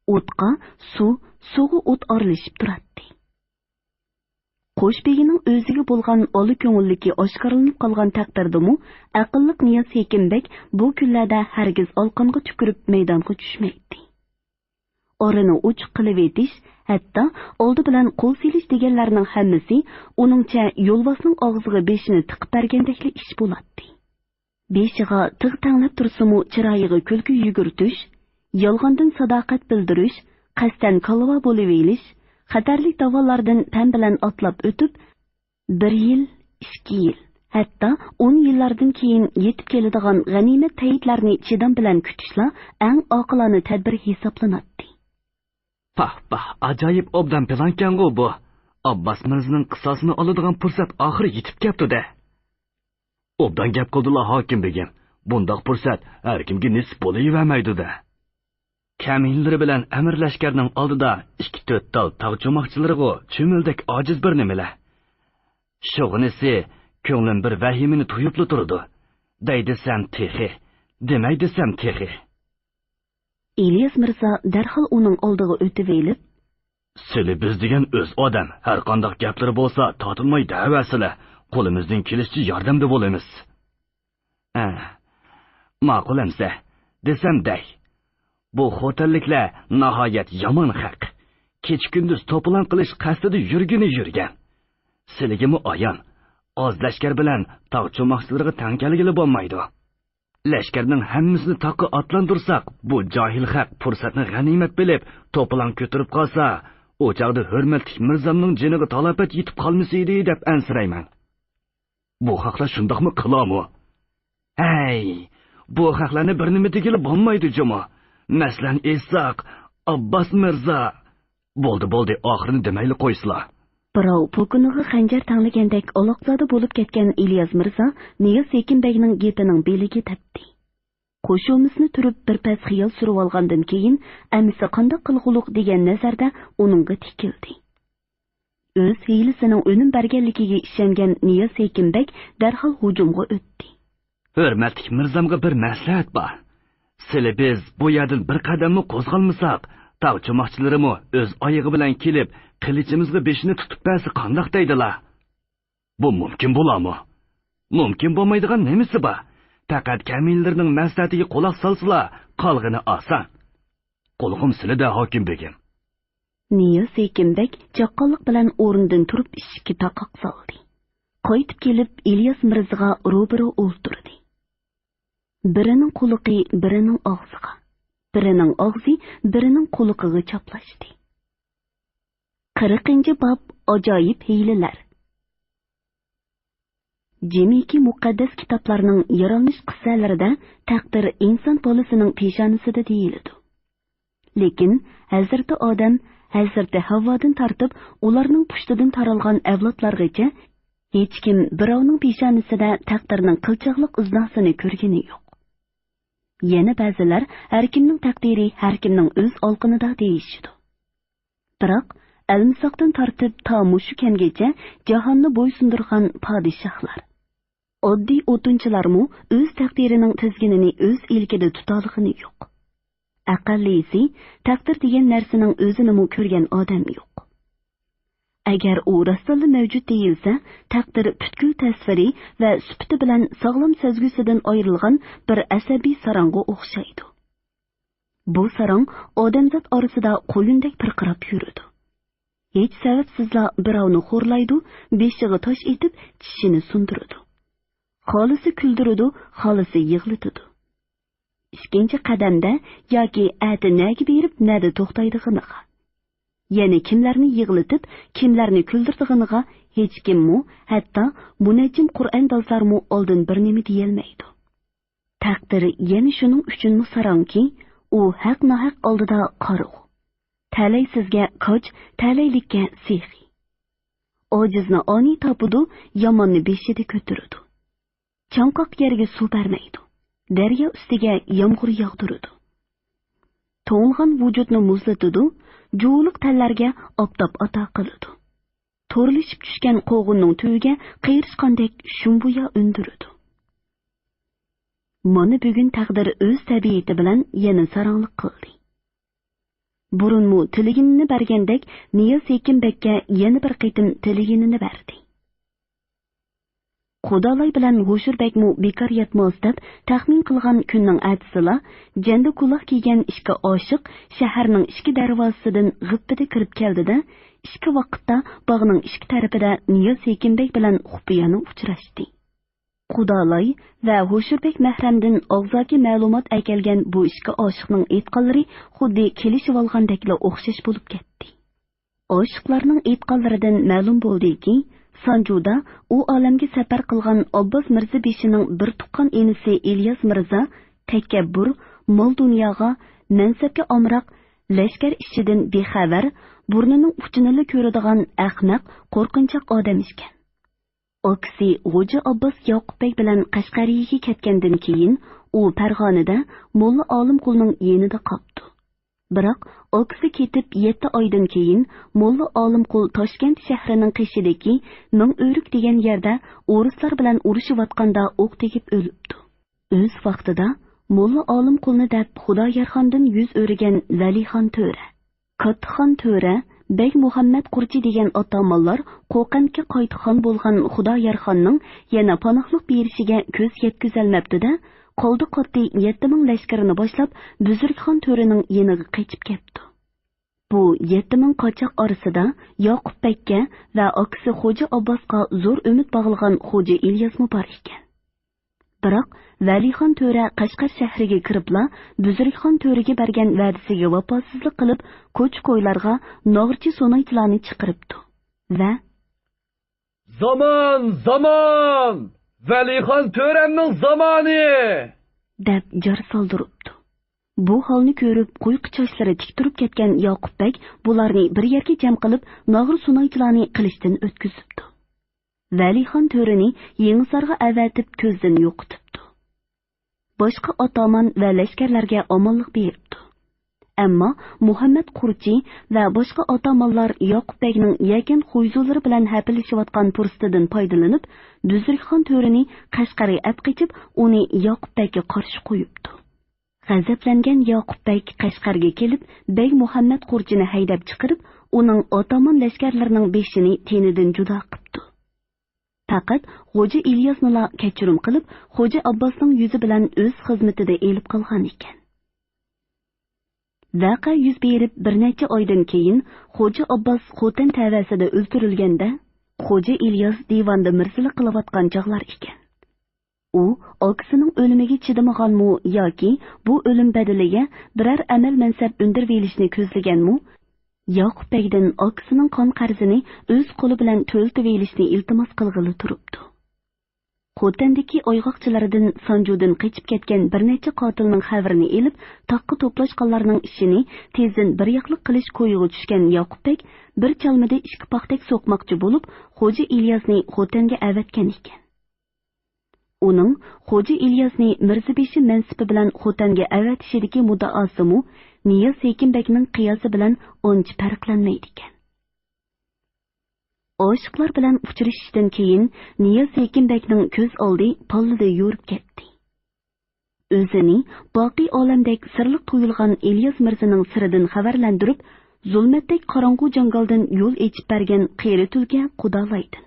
ئوتقا سۇ، سۇغا ئوت ئارىلىشىپ تۇراتتى. قوشبېگىنىڭ ئۆزىگە بولغان ئالا كۆڭۈللۈكى ئاشكارىلىنىپ قالغان تەقدىردىمۇ، ئەقىللىق نىياز ھېكىم بەگ بۇ كۈنلەردە ھەرگىز ئالقانغا تۈكۈرۈپ مەيدانغا چۈشمەيتتى. ئارىنى ئوچۇق قىلىۋېتىش، ھەتتا ئالدى بىلەن قول سېلىش دېگەنلەرنىڭ ھەممىسى ئۇنىڭچە يولۋاسنىڭ ئاغزىغا بېشىنى تىقىپ بەرگەندەكلا ئىش بولاتتى. بېشىغا تىغ تەڭلەپ تۇرسىمۇ چىرايىغا كۈلكە يۈگۈرتۈش، يالغاندىن ساداقەت بىلدۈرۈش، قەستەن كالۋا بولۇۋېلىش، خەتەرلىك داۋانلاردىن پەم بىلەن ئاتلاپ ئۆتۈپ، بىر يىل، ئىككى يىل، ھەتتا ئون يىللاردىن كېيىن يېتىپ كېلىدىغان غەنىيمەت پەيتلەرنى چىدام بىلەن كۈتۈشلا ئەڭ ئاقىلانە تەدبىر ھېسابلىناتتى. پاھ، پاھ، ئاجايىپ ئوبدان پىلانكەنغۇ بۇ! ئابباس مىرزىنىڭ قىساسىنى ئالىدىغان پۇرسەت ئاخىرى يېتىپ كەپتۇ-دە! ئوبدان گەپ قىلدىلا، ھاكىم بېگىم، بۇنداق پۇرسەت ھەر كىمگە نېسىپ بولۇۋەرمەيدۇ-دە! كەمىنىلىرى بىلەن ئەمىر لەشكەرنىڭ ئالدىدا ئىككى تۆت تال تاغ چوماقچىلىرىغۇ چۈمۈلدەك ئاجىز بىر نېمىلەر. شۇغىنىسى، كۆڭلۈم بىر ۋەھىمىنى تۇيۇپلا تۇرىدۇ. دەي دېسەم تېخى، دېمەي دېسەم تېخى. ئىلياس مىرزا دەرھال ئۇنىڭ ئالدىغا ئۆتۈۋېلىپ، سىلى بىز دېگەن ئۆز ئادەم، ھەرقانداق گەپلىرى بولسا تارتىنماي دەۋەرسىلە، قولىمىزدىن كېلىشىچە ياردەمدە بولىمىز. ھە، ماقۇل ئەمسە، دېسەم دەي. بۇ خوتەنلىكلەر ناھايەت يامان خەق. كېچە-كۈندۈز توپىلاڭ قىلىش قەستىدە يۈرگىنى يۈرگەن. سىلىگىمۇ ئايان، ئاز لەشكەر بىلەن تاغ چوماقچىلىرىغا تەڭ كەلگىلى بولمايدۇ. لەشكەرنىڭ ھەممىسىنى تاغقا ئاتلاندۇرساق، بۇ جاھىل خەق پۇرسەتنى غەنىيمەت بىلىپ، توپىلاڭ كۆتۈرۈپ قالسا، ئۇ چاغدا ھۆرمەتلىك مىرزامنىڭ جېنىغا تالاپەت يېتىپ قالمىسىدى دەپ ئەنسىرەيمەن. بۇ خەقلەر شۇنداقمۇ قىلامۇ؟ ھەي، بۇ خەقلەرنى بىر نېمە دېگىلى بولمايدۇ جۇمۇ. مەسىلەن ئېيتساق، ئابباس مىرزا. بولدى، بولدى، ئاخىرىنى دېمەيلى قويسىلا. بىراۋ پوكىنىغا خەنجەر تەڭلىگەندەك ئالاقزادە بولۇپ كەتكەن ئىلياس مىرزا نىياز ھېكىم بەگنىڭ گېپىنىڭ بېلىگە تەپتى. قوشۇمىسىنى تۈرۈپ بىر پەس خىيال سۈرۈۋالغاندىن كېيىن، ئەمىسە قانداق قىلغۇلۇق دېگەن نەزەردە ئۇنىڭغا تىكىلدى. ئۆز ھىيلىسىنىڭ ئۈنۈم بەرگەنلىكىگە ئىشەنگەن نىياز ھېكىم بەگ دەرھال ھۇجۇمغا ئۆتتى. ھۆرمەتلىك مىرزامغا بىر مەسلىھەت بار. سىلى بىز بۇ يەردىن بىر قەدەممۇ قوزغالمىساق، تاغ چوماقچىلىرىمۇ ئۆز ئايىغى بىلەن كېلىپ، قىلىچىمىزغا بېشىنى تۇتۇپ بەرسە قانداق دەيدىلا؟ بۇ مۇمكىن بولامۇ؟ مۇمكىن بولمايدىغان نېمىسى بار؟ پەقەت كەمىنىلەرنىڭ مەسلىھەتىگە قۇلاق سالسىلا، قالغىنى ئاسان. قۇلىقىم سىلىدە، ھاكىم بېگىم. نىياز ھېكىم بەگ چاققانلىق بىلەن ئورنىدىن تۇرۇپ ئىشىككە تاقاق سالدى. قايتىپ كېلىپ ئىلياس مىرزىغا روبىرو ئولتۇردى. بىرىنىڭ قۇلىقى بىرىنىڭ ئاغزىغا، بىرىنىڭ ئاغزى بىرىنىڭ قۇلىقىغا چاپلاشتى. قىرىقىنچى باب، ئاجايىپ ھىيلىلەر. جىمىكى مۇقەددەس كىتابلارنىڭ يارالمىش قىسسەلىرىدە تەقدىر ئىنسان بالىسىنىڭ پېشانىسىدە دېيىلىدۇ. لېكىن ھەزرىتى ئادەم، ھەزرىتى ھەۋۋادىن تارتىپ ئۇلارنىڭ پۇشتىدىن تارالغان ئەۋلادلارغىچە ھېچكىم بىراۋنىڭ پېشانىسىدە تەقدىرنىڭ قىلچاقلىق ئىزناسىنى كۆرگىنى يوق. يەنە بەزىلەر ھەركىمنىڭ تەقدىرى ھەركىمنىڭ ئۆز ئالقىنىدا دېيىشىدۇ. بىراق، ئەلمىساقتىن تارتىپ تا مۇشۇ كەمگىچە جاھاننى بويسۇندۇرغان پادىشاھلار، ئاددىي ئوتۇنچىلارمۇ ئۆز تەقدىرىنىڭ تىزگىنىنى ئۆز ئىلكىدە تۇتالىغىنى يوق. ئەقەللىيسى، تەقدىر دېگەن نەرسىنىڭ ئۆزىنىمۇ كۆرگەن ئادەم يوق. ئەگەر ئۇ راستتىنلا مەۋجۇت دېيىلسە، تەقدىر پۈتكۈل تەسۋىرى ۋە سۈپىتى بىلەن ساغلام سەزگۈسىدىن ئايرىلغان بىر ئەسەبىي ساراڭغا ئوخشايدۇ. بۇ ساراڭ ئادەمزات ئارىسىدا قۇيۇندەك پىرقىراپ يۈرىدۇ. ھېچ سەۋەبسىزلا بىراۋنى خورلايدۇ، بېشىغا تاش ئېتىپ، چىشىنى سۇندۇرىدۇ. خالىسا كۈلدۈرىدۇ، خالىسا يىغلىتىدۇ. ئىككىنچى قەدەمدە ياكى ئەتە نەگە بېرىپ نەدە توختايدىغىنىغا، يەنە كىملەرنى يىغلىتىپ، كىملەرنى كۈلدۈرىدىغىنىغا ھېچكىممۇ، ھەتتا مۇنەججىم قۇرئاندازلارمۇ ئالدىن بىر نېمە دېيەلمەيدۇ. تەقدىر يەنە شۇنىڭ ئۈچۈنمۇ ساراڭكى، ئۇ ھەق-ناھەق ئالدىدا قارىغۇ. تەلەيسىزگە كاج، تەلەيلىككە سېخىي. ئاجىزنى ئانىي تاپىدۇ، ياماننى بېشىدا كۆتۈرىدۇ. چاڭقاق يەرگە سۇ بەرمەيدۇ، دەريا ئۈستىگە يامغۇر ياغدۇرىدۇ. توڭلىغان ۋۇجۇدنى مۇزلىتىدۇ، جۇۋىلىق تەنلەرگە ئاپتاپ ئاتا قىلىدۇ. تورلىشىپ چۈشكەن قوغۇننىڭ تۈۋىگە قېرىشقاندەك شۇمبۇيا ئۈندۈرىدۇ. مانا بۈگۈن تەقدىر ئۆز تەبىئىتى بىلەن يەنە ساراڭلىق قىلدى. بۇرۇنمۇ تىلىگىنىنى بەرگەندەك نىياز ھېكىم بەگكە يەنە بىر قېتىم تىلىگىنىنى بەردى. خۇدالاي بىلەن ھوشۇر بەگمۇ بىكار ياتماس دەپ تەخمىن قىلغان كۈننىڭ ئەتىسىلا جەندە كۇلاق كىيگەن ئىككى ئاشىق شەھەرنىڭ ئىككى دەرۋازىسىدىن غىپپىدە كىرىپ كەلدى-دە، ئىككى ۋاقىتتا باغنىڭ ئىككى تەرىپىدە نىياز ھېكىم بەگ بىلەن خۇپىيانە ئۇچراشتى. خۇدالاي ۋە ھوشۇربەگ مەھرەمدىن ئاغزاكى مەلۇمات ئەكەلگەن بۇ ئىككى ئاشىقنىڭ ئېيتقانلىرى خۇددى كېلىشىۋالغاندەكلا ئوخشاش بولۇپ كەتتى. ئاشىقلارنىڭ ئېيتقانلىرىدىن مەلۇم بولدىكى، سانجۇدا ئۇ ئالەمگە سەپەر قىلغان ئابباس مىرزا بېشىنىڭ بىر تۇغقان ئىنىسى ئىلياس مىرزا تەكەببۇر، مال-دۇنياغا، مەنسەپكە ئامراق، لەشكەر ئىشىدىن بىخەۋەر، بۇرنىنىڭ ئۇچىنىلا كۆرىدىغان ئەخمەق، قورقۇنچاق ئادەم ئىكەن. ئاكىسى غوجا ئابباس ياقۇپ بەگ بىلەن قەشقەرىيىگە كەتكەندىن كېيىن، ئۇ پەرغانىدە موللا ئالىمقۇلنىڭ يېنىدا قاپتۇ. بىراق، ئاكىسى كېتىپ يەتتە ئايدىن كېيىن، موللا ئالىمقۇل تاشكەنت شەھىرىنىڭ قېشىدىكى مىڭئۆرۈك دېگەن يەردە ئورۇسلار بىلەن ئۇرۇشۇۋاتقاندا ئوق تېگىپ ئۆلۈپتۇ. ئۆز ۋاقتىدا موللا ئالىمقۇلنى دەپ خۇدايارخاندىن يۈز ئۆرۈگەن ۋەلىخان تۆرە، كاتتىخان تۆرە، بەگ مۇھەممەد قۇرچى دېگەن ئاتامانلار قوقەنتكە قايتا خان بولغان خۇدايارخاننىڭ يەنە پاناھلىق بېرىشىگە كۆز يەتكۈزەلمەپتۇ-دە، قالدى قاتتى يەتتە مىڭ لەشكىرىنى باشلاپ، بۈزرۈكخان تۆرىنىڭ يېنىغا قېچىپ كەپتۇ. بۇ يەتتە مىڭ قاچاق ئارىسىدا ياقۇپ بەگكە ۋە ئاكىسى خوجا ئابباسقا زور ئۈمىد باغلىغان خوجا ئىلياسمۇ بار ئىكەن. بىراق، ۋەلىخان تۆرە قەشقەر شەھىرىگە كىرىپلا، بۈزرۈكخان تۆرىگە بەرگەن ۋەدىسىگە ۋاپاسىزلىق قىلىپ، كوچا-كويلارغا ناغرىچى-سۇنايچىلارنى چىقىرىپتۇ ۋە «زامان، زامان! ۋەلىخان تۆرەمنىڭ زامانى!» دەپ جار سالدۇرۇپتۇ. بۇ ھالنى كۆرۈپ، قۇيقا چاچلىرى تىك تۇرۇپ كەتكەن ياقۇپ بەگ بۇلارنى بىر يەرگە جەم قىلىپ، ناغرا-سۇنايچىلارنى قىلىچتىن ئۆتكۈزۈپتۇ. ۋەلىخان تۆرىنى يېڭىسارغا ئەۋەتىپ كۆزدىن يوقىتىپتۇ. باشقا ئاتامان ۋە لەشكەرلەرگە ئامانلىق بېرىپتۇ. ئەمما مۇھەممەد قۇرچى ۋە باشقا ئاتامانلار ياقۇپ بەگنىڭ يەكەن خۇيزۇلىرى بىلەن ھەپىلىشىۋاتقان پۇرسىتىدىن پايدىلىنىپ، بۈزرۈكخان تۆرىنى قەشقەرگە ئەپ قېچىپ، ئۇنى ياقۇپ بەگكە قارشى قويۇپتۇ. غەزەپلەنگەن ياقۇپ بەگ قەشقەرگە كېلىپ، بەگ مۇھەممەد قۇرچىنى ھەيدەپ چىقىرىپ، ئۇنىڭ ئاتامان لەشكەرلىرىنىڭ بېشىنى تېنىدىن جۇدا قىپتۇ. پەقەت خوجا ئىلياسنىلا كەچۈرۈم قىلىپ، خوجا ئابباسنىڭ يۈزى بىلەن ئۆز خىزمىتىدە ئېلىپ قالغان ئىكەن. ۋەقە يۈز بېرىپ بىر نەچچە ئايدىن كېيىن، خوجا ئابباس خوتەن تەۋەسىدە ئۆلتۈرۈلگەندە، خوجا ئىلياس دىۋاندا مىرزىلىق قىلىۋاتقان چاغلار ئىكەن. ئۇ ئاكىسىنىڭ ئۆلۈمىگە چىدىمىغانمۇ ياكى بۇ ئۆلۈم بەدىلىگە بىرەر ئەمەل-مەنسەپ ئۈندۈرۈۋېلىشنى كۆزلىگەنمۇ، ياقۇپ بەگدىن ئاكىسىنىڭ قان قەرزىنى ئۆز قولى بىلەن تۆلىتىۋېلىشنى ئىلتىماس قىلغىلى تۇرۇپتۇ. خوتەندىكى ئايغاقچىلىرىدىن سانجۇدىن قېچىپ كەتكەن بىر نەچچە قاتىلنىڭ خەۋىرىنى ئېلىپ، تاغقا توپلاشقانلارنىڭ ئىشىنى تېزدىن بىر ياقلىق قىلىش كويىغا چۈشكەن ياقۇپ بەگ بىر چالمىدە ئىككى پاختەك سوقماقچى بولۇپ، خوجا ئىلياسنى خوتەنگە ئەۋەتكەن ئىكەن. ئۇنىڭ خوجا ئىلياسنى مىرزىبېشى مەنسىپى بىلەن خوتەنگە ئەۋەتىشىدىكى مۇددىئاسىمۇ نىياز ھېكىم بەگنىڭ قىياسى بىلەن ئانچە پەرقلەنمەيدىكەن. ئاشىقلار بىلەن ئۇچرىشىشتىن كېيىن نىياز ھېكىم بەگنىڭ كۆز ئالدى پاللىدە يورۇپ كەتتى. ئۆزىنى باقىي ئالەمدەك سىرلىق تۇيۇلغان ئىلياس مىرزىنىڭ سىرىدىن خەۋەرلەندۈرۈپ، زۇلمەتتەك قاراڭغۇ جاڭگالدىن يول ئېچىپ بەرگەن قېرى تۈلكە قۇدالايدىن.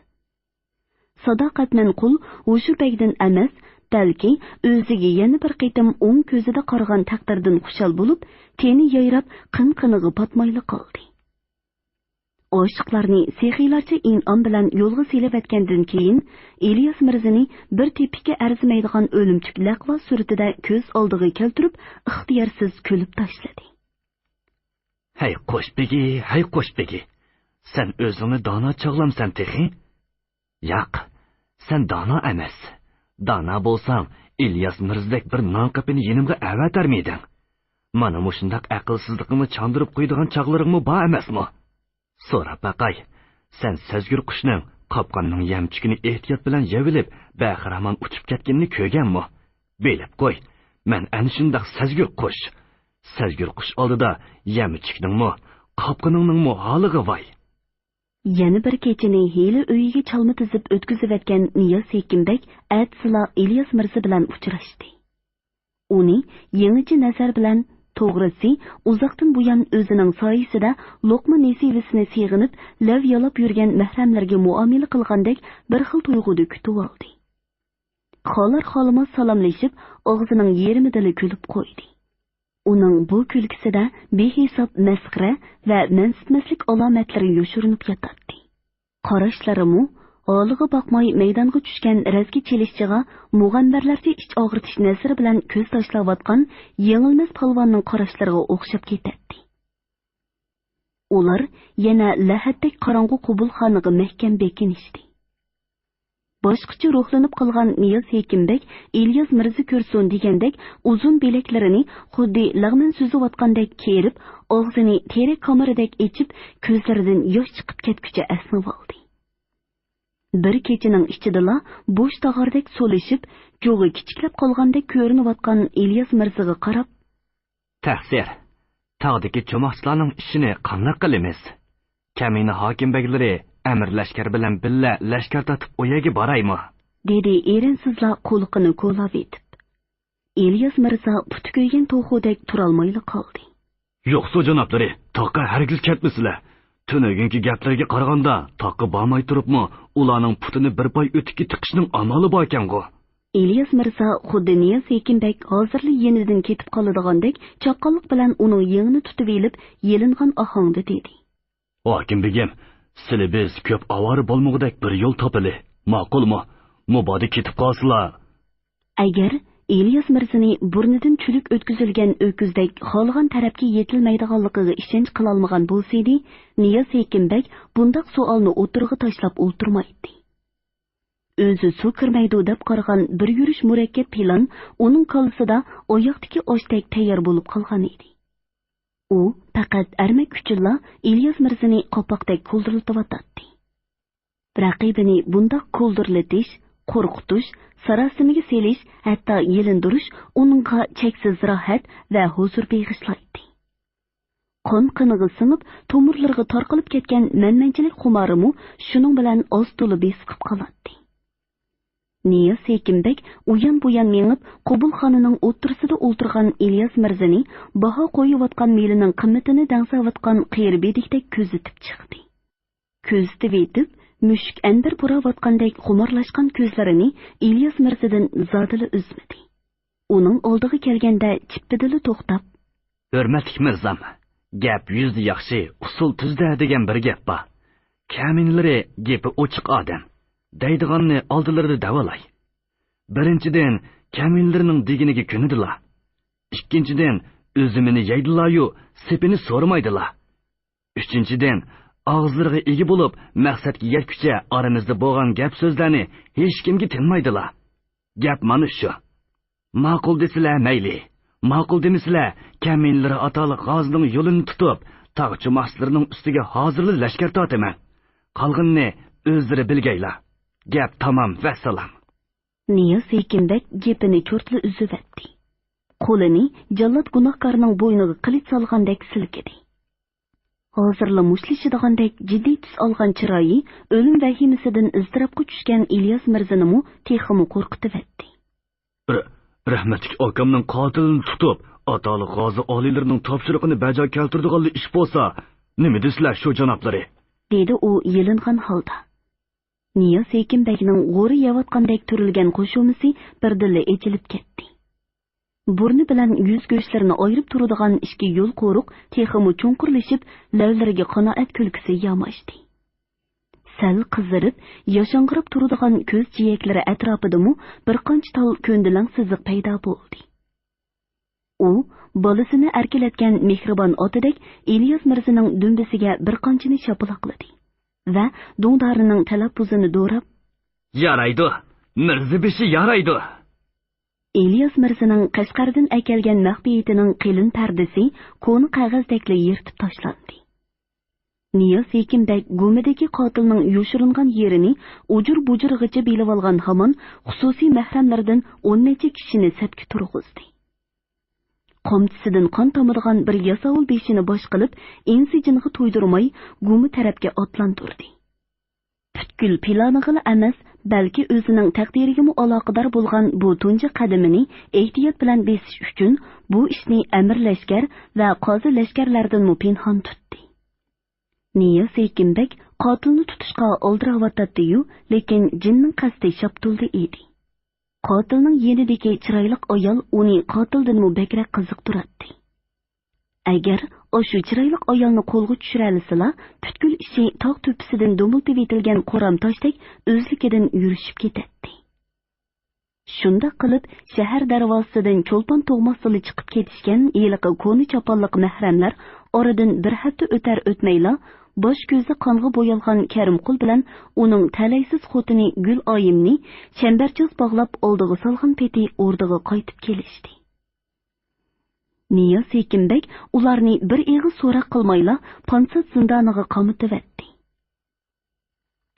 ساداقەتمەن قۇل ھوشۇر بەگدىن ئەمەس، بەلكى ئۆزىگە يەنە بىر قېتىم ئوڭ كۆزىدە قارىغان تەقدىردىن خۇشال بولۇپ، تېنى يايراپ، قىن-قىنىغا پاتمايلا قالدى. ئاشىقلارنى سېخىيلارچە ئىنئام بىلەن يولغا سېلىۋەتكەندىن كېيىن، ئىلياس مىرزىنى بىر تېپىككە ئەرزىمەيدىغان ئۆلۈمچۈك لەقۋا سۈرىتىدە كۆز ئالدىغا كەلتۈرۈپ، ئىختىيارسىز كۈلۈپ تاشلىدى. ھەي قوش بېگى، ھەي قوش بېگى! سەن ئۆزۈڭنى دانا چاغلامسەن تېخى؟ ياق، سەن دانا ئەمەس. دانا بولساڭ، ئىلياس مىرزىدەك بىر نان قېپىنى يېنىمغا ئەۋەتەرمىدىڭ؟ مانا مۇشۇنداق ئەقىلسىزلىقىڭنى چاندۇرۇپ قويىدىغان چاغلىرىڭمۇ بار ئەمەسمۇ؟ سوراپ باقاي، سەن سەزگۈر قۇشنىڭ قاپقاننىڭ يەمچۈكىنى ئېھتىيات بىلەن يەۋېلىپ، بەخىرامان ئۇچۇپ كەتكىنىنى كۆرگەنمۇ؟ بىلىپ قوي، مەن ئەنە شۇنداق سەزگۈر قۇش. سەزگۈر قۇش ئالدىدا يەمچۈكنىڭمۇ، قاپقىنىڭنىڭمۇ ھالىغا ۋاي! يەنە بىر كېچىنى ھېلى ئۆيىگە چالما تىزىپ ئۆتكۈزۈۋەتكەن نىياز ھېكىم بەگ ئەتىسىلا ئىلياس مىرزا بىلەن ئۇچراشتى. ئۇنى يېڭىچە نەزەر بىلەن، توغرىسى، ئۇزاقتىن بۇيان ئۆزىنىڭ سايىسىدە لوقما نېسىۋىسىنى سېغىنىپ، لەۋ يالاپ يۈرگەن مەھرەملىرىگە مۇئامىلە قىلغاندەك بىر خىل تۇيغۇدا كۈتۈۋالدى. خالار-خالىماس سالاملىشىپ، ئاغزىنىڭ يېرىمىدىلا كۈلۈپ قويدى. ئۇنىڭ بۇ كۈلكىسىدە بىھېساب مەسخىرە ۋە مەنسىتمەسلىك ئالامەتلىرى يوشۇرۇنۇپ ياتاتتى. قاراشلىرىمۇ ھالىغا باقماي مەيدانغا چۈشكەن رەزگە چېلىشچىغا مۇغەمبەرلەرچە ئىچ ئاغرىتىش نەزىرى بىلەن كۆز تاشلاۋاتقان يېڭىلمەس پالۋاننىڭ قاراشلىرىغا ئوخشاپ كېتەتتى. ئۇلار يەنە لەھەتتەك قاراڭغۇ قوبۇلخانىغا مەھكەم بېكىنىشتى. باشقىچە روھلىنىپ قالغان نىياز ھېكىم بەگ ئىلياس مىرزا كۆرسۇن دېگەندەك ئۇزۇن بىلەكلىرىنى خۇددى لەغمەن سۈزۈۋاتقاندەك كېرىپ، ئاغزىنى تېرەك كامىرىدەك ئېچىپ، كۆزلىرىدىن ياش چىقىپ كەتكۈچە ئەسنىۋالدى. بىر كېچىنىڭ ئىچىدىلا بوش تاغاردەك سولىشىپ، جۇغى كىچىكلەپ قالغاندەك كۆرۈنۈۋاتقان ئىلياس مىرزىغا قاراپ، تەقسىر، تاغدىكى چوماقچىلارنىڭ ئىشىنى قانداق قىلىمىز؟ كەمىنە ھاكىم بەگلىرى ئەمىر لەشكەر بىلەن بىللە لەشكەر تارتىپ ئۇ يەرگە بارايمۇ؟ دېدى ئېرىنسىزلا قۇلىقىنى كولاۋېتىپ. ئىلياس مىرزا پۇتى كۆيگەن توخۇدەك تۇرالمايلا قالدى. يوقسۇ جانابلىرى، تاغقا ھەرگىز كەتمىسىلە. تۈنۈگۈنكى گەپلەرگە قارىغاندا، تاغقا بارماي تۇرۇپمۇ ئۇلارنىڭ پۇتىنى بىر پاي ئۆتۈككە تىقىشنىڭ ئامالى باركەنغۇ؟ ئىلياس مىرزا خۇددى نىياز ھېكىم بەگ ھازىرلا يېنىدىن كېتىپ قالىدىغاندەك چاققانلىق بىلەن ئۇنىڭ يېڭىنى تۇتۇۋېلىپ، يېلىنغان ئاھاڭدا دېدى. ھاكىم بېگىم، سىلى بىز كۆپ ئاۋارە بولمىغۇدەك بىر يول تاپىلى، ماقۇلمۇ؟ مۇبادا كېتىپ قالسىلا. ئەگەر ئىلياس مىرزىنى بۇرنىدىن چۈلۈك ئۆتكۈزۈلگەن ئۆكۈزدەك خالىغان تەرەپكە يېتىلمەيدىغانلىقىغا ئىشەنچ قىلالمىغان بولسىدى، نىياز ھېكىم بەگ بۇنداق سوئالنى ئوتتۇرىغا تاشلاپ ئولتۇرمايتتى. ئۆزى سۇ كىرمەيدۇ دەپ قارىغان بىر يۈرۈش مۇرەككەپ پىلان ئۇنىڭ كاللىسىدا ئاياقتىكى ئاشتەك تەييار بولۇپ قالغان ئىدى. ئۇ پەقەت ئەرمەك ئۈچۈنلا ئىلياس مىرزىنى قاپاقتەك كولدۇرلىتىۋاتاتتى. رەقىبىنى بۇنداق كولدۇرلىتىش، قورقۇتۇش، ساراسىمىگە سېلىش، ھەتتا يېلىندۇرۇش ئۇنىڭغا چەكسىز راھەت ۋە ھۇزۇر بېغىشلايتتى. قان قېنىغا سىڭىپ، تومۇرلىرىغا تارقىلىپ كەتكەن مەنمەنچىلىك خۇمارىمۇ شۇنىڭ بىلەن ئاز-تولا بېسىقىپ قالاتتى. نىياز ھېكىم بەگ ئۇيان-بۇيان مېڭىپ، قوبۇلخانىنىڭ ئوتتۇرىسىدا ئولتۇرغان ئىلياس مىرزىنى باھا قويۇۋاتقان مېلىنىڭ قىممىتىنى دەڭسەۋاتقان قېرى بېدىكتەك كۆزىتىپ چىقتى. كۆزىتىۋېتىپ، مۈشۈك ئەندىر پۇراۋاتقاندەك خۇمارلاشقان كۆزلىرىنى ئىلياس مىرزىدىن زادىلا ئۈزمىدى. ئۇنىڭ ئالدىغا كەلگەندە چىپپىدىلا توختاپ، ھۆرمەتلىك مىرزام، گەپ يۈزدە ياخشى، ئۇسۇل تۈزدە دېگەن بىر گەپ بار. كەمىنىلىرى گېپى ئوچۇق ئادەم. دەيدىغاننى ئالدىلىرىدا دەۋالاي. بىرىنچىدىن، كەمىنىلىرىنىڭ دېگىنىگە كۆنىدىلا. ئىككىنچىدىن، ئۈزۈمىنى يەيدىلايۇ، سېپىنى سورىمايدىلا. ئۈچىنچىدىن، ئاغزىلىرىغا ئىگە بولۇپ، مەقسەتكە يەتكۈچە ئارىمىزدا بولغان گەپ سۆزلەرنى ھېچكىمگە تىنمايدىلا. گەپ مانا شۇ. ماقۇل دېسىلە مەيلى. ماقۇل دېمىسىلە، كەمىنىلىرى ئاتالىق غازىنىڭ يولىنى تۇتۇپ، تاغ چوماقچىلىرىنىڭ ئۈستىگە ھازىرلا لەشكەر تارتىمەن. قالغىنىنى ئۆزلىرى بىلگەيلا. گەپ تامام، ۋەسسالام. نىياز ھېكىم بەگ گېپىنى چورتلا ئۈزۈۋەتتى. قولىنى جاللات گۇناھكارنىڭ بوينىغا قىلىچ سالغاندەك سىلكىدى. ھازىرلا مۇشتلىشىدىغاندەك جىددىي تۈس ئالغان چىرايى ئۆلۈم ۋەھىمىسىدىن ئىزتىراپقا چۈشكەن ئىلياس مىرزىنىمۇ تېخىمۇ قورقۇتۇۋەتتى. رە-، رەھمەتلىك ئاكامنىڭ قاتىلىنى تۇتۇپ، ئاتالىق غازى ئالىيلىرىنىڭ تاپشۇرۇقىنى بەجا كەلتۈرىدىغانلا ئىش بولسا، نېمە دېسىلە شۇ جانابلىرى؟ دېدى ئۇ يېلىنغان ھالدا. نىياز ھېكىم بەگنىڭ غورى يەۋاتقاندەك تۈرۈلگەن قوشۇمىسى بىردىنلا ئېچىلىپ كەتتى. بۇرنى بىلەن يۈز گۆشلىرىنى ئايرىپ تۇرىدىغان ئىككى يول قورۇق تېخىمۇ چوڭقۇرلىشىپ، لەۋلىرىگە قانائەت كۈلكىسى ياماشتى. سەل قىزىرىپ، ياشاڭغىراپ تۇرىدىغان كۆز جىيەكلىرى ئەتراپىدىمۇ بىر قانچە تال كۆندىلەڭ سىزىق پەيدا بولدى. ئۇ بالىسىنى ئەركىلەتكەن مېھرىبان ئاتىدەك ئىلياس مىرزىنىڭ دۈمبىسىگە بىر قانچىنى شاپىلاقلىدى ۋە دۇڭدارىنىڭ تەلەپپۇزىنى دوراپ، يارايدۇ، مىرزا بېشى يارايدۇ. ئىلياس مىرزىنىڭ قەشقەردىن ئەكەلگەن مەخپىيىتىنىڭ قېلىن پەردىسى كونا قەغەزدەكلا يىرتىپ تاشلاندى. نىياز ھېكىم بەگ گۇمىدىكى قاتىلنىڭ يوشۇرۇنغان يېرىنى ئۇجۇر-بۇجۇرىغىچە بىلىۋالغان ھامان خۇسۇسىي مەھرەملىرىدىن ئون نەچچە كىشىنى سەپكە تۇرغۇزدى. قامچىسىدىن قان تامىدىغان بىر ياساۋۇل بېشىنى باش قىلىپ، ئىنسىجىنغا تويدۇرماي گۇما تەرەپكە ئاتلاندۇردى. پۈتكۈل پىلانىغىلا ئەمەس، بەلكى ئۆزىنىڭ تەقدىرىگىمۇ ئالاقىدار بولغان بۇ تۇنجى قەدىمىنى ئېھتىيات بىلەن بېسىش ئۈچۈن بۇ ئىشنى ئەمىر لەشكەر ۋە قازى لەشكەرلەردىنمۇ پىنھان تۇتتى. نىياز ھېكىم بەگ قاتىلنى تۇتۇشقا ئالدىراۋاتاتتى-يۇ، لېكىن جىننىڭ قەستى شاپتۇلدا ئىدى. قاتىلنىڭ يېنىدىكى چىرايلىق ئايال ئۇنى قاتىلدىنمۇ بەكرەك قىزىقتۇراتتى. ئەگەر ئاشۇ چىرايلىق ئايالنى قولغا چۈشۈرەلىسىلا، پۈتكۈل ئىشى تاغ تۆپىسىدىن دومۇلتىۋېتىلگەن قورام تاشتەك ئۆزلۈكىدىن يۈرۈشۈپ كېتەتتى. شۇنداق قىلىپ، شەھەر دەرۋازىسىدىن چولپان تۇغماستىلا چىقىپ كېتىشكەن ھېلىقى كونا چاپانلىق مەھرەملەر ئارىدىن بىر ھەپتە ئۆتەر-ئۆتمەيلا، باش-كۆزى قانغا بويالغان كەرىمقۇل بىلەن ئۇنىڭ تەلەيسىز خوتۇنى گۈلئايىمنى چەمبەرچاس باغلاپ ئالدىغا سالغان پېتى ئوردىغا قايتىپ كېلىشتى. نىياز ھېكىم بەگ ئۇلارنى بىر ئېغىز سوراق قىلمايلا، پانسات زىندانىغا قامىتىۋەتتى.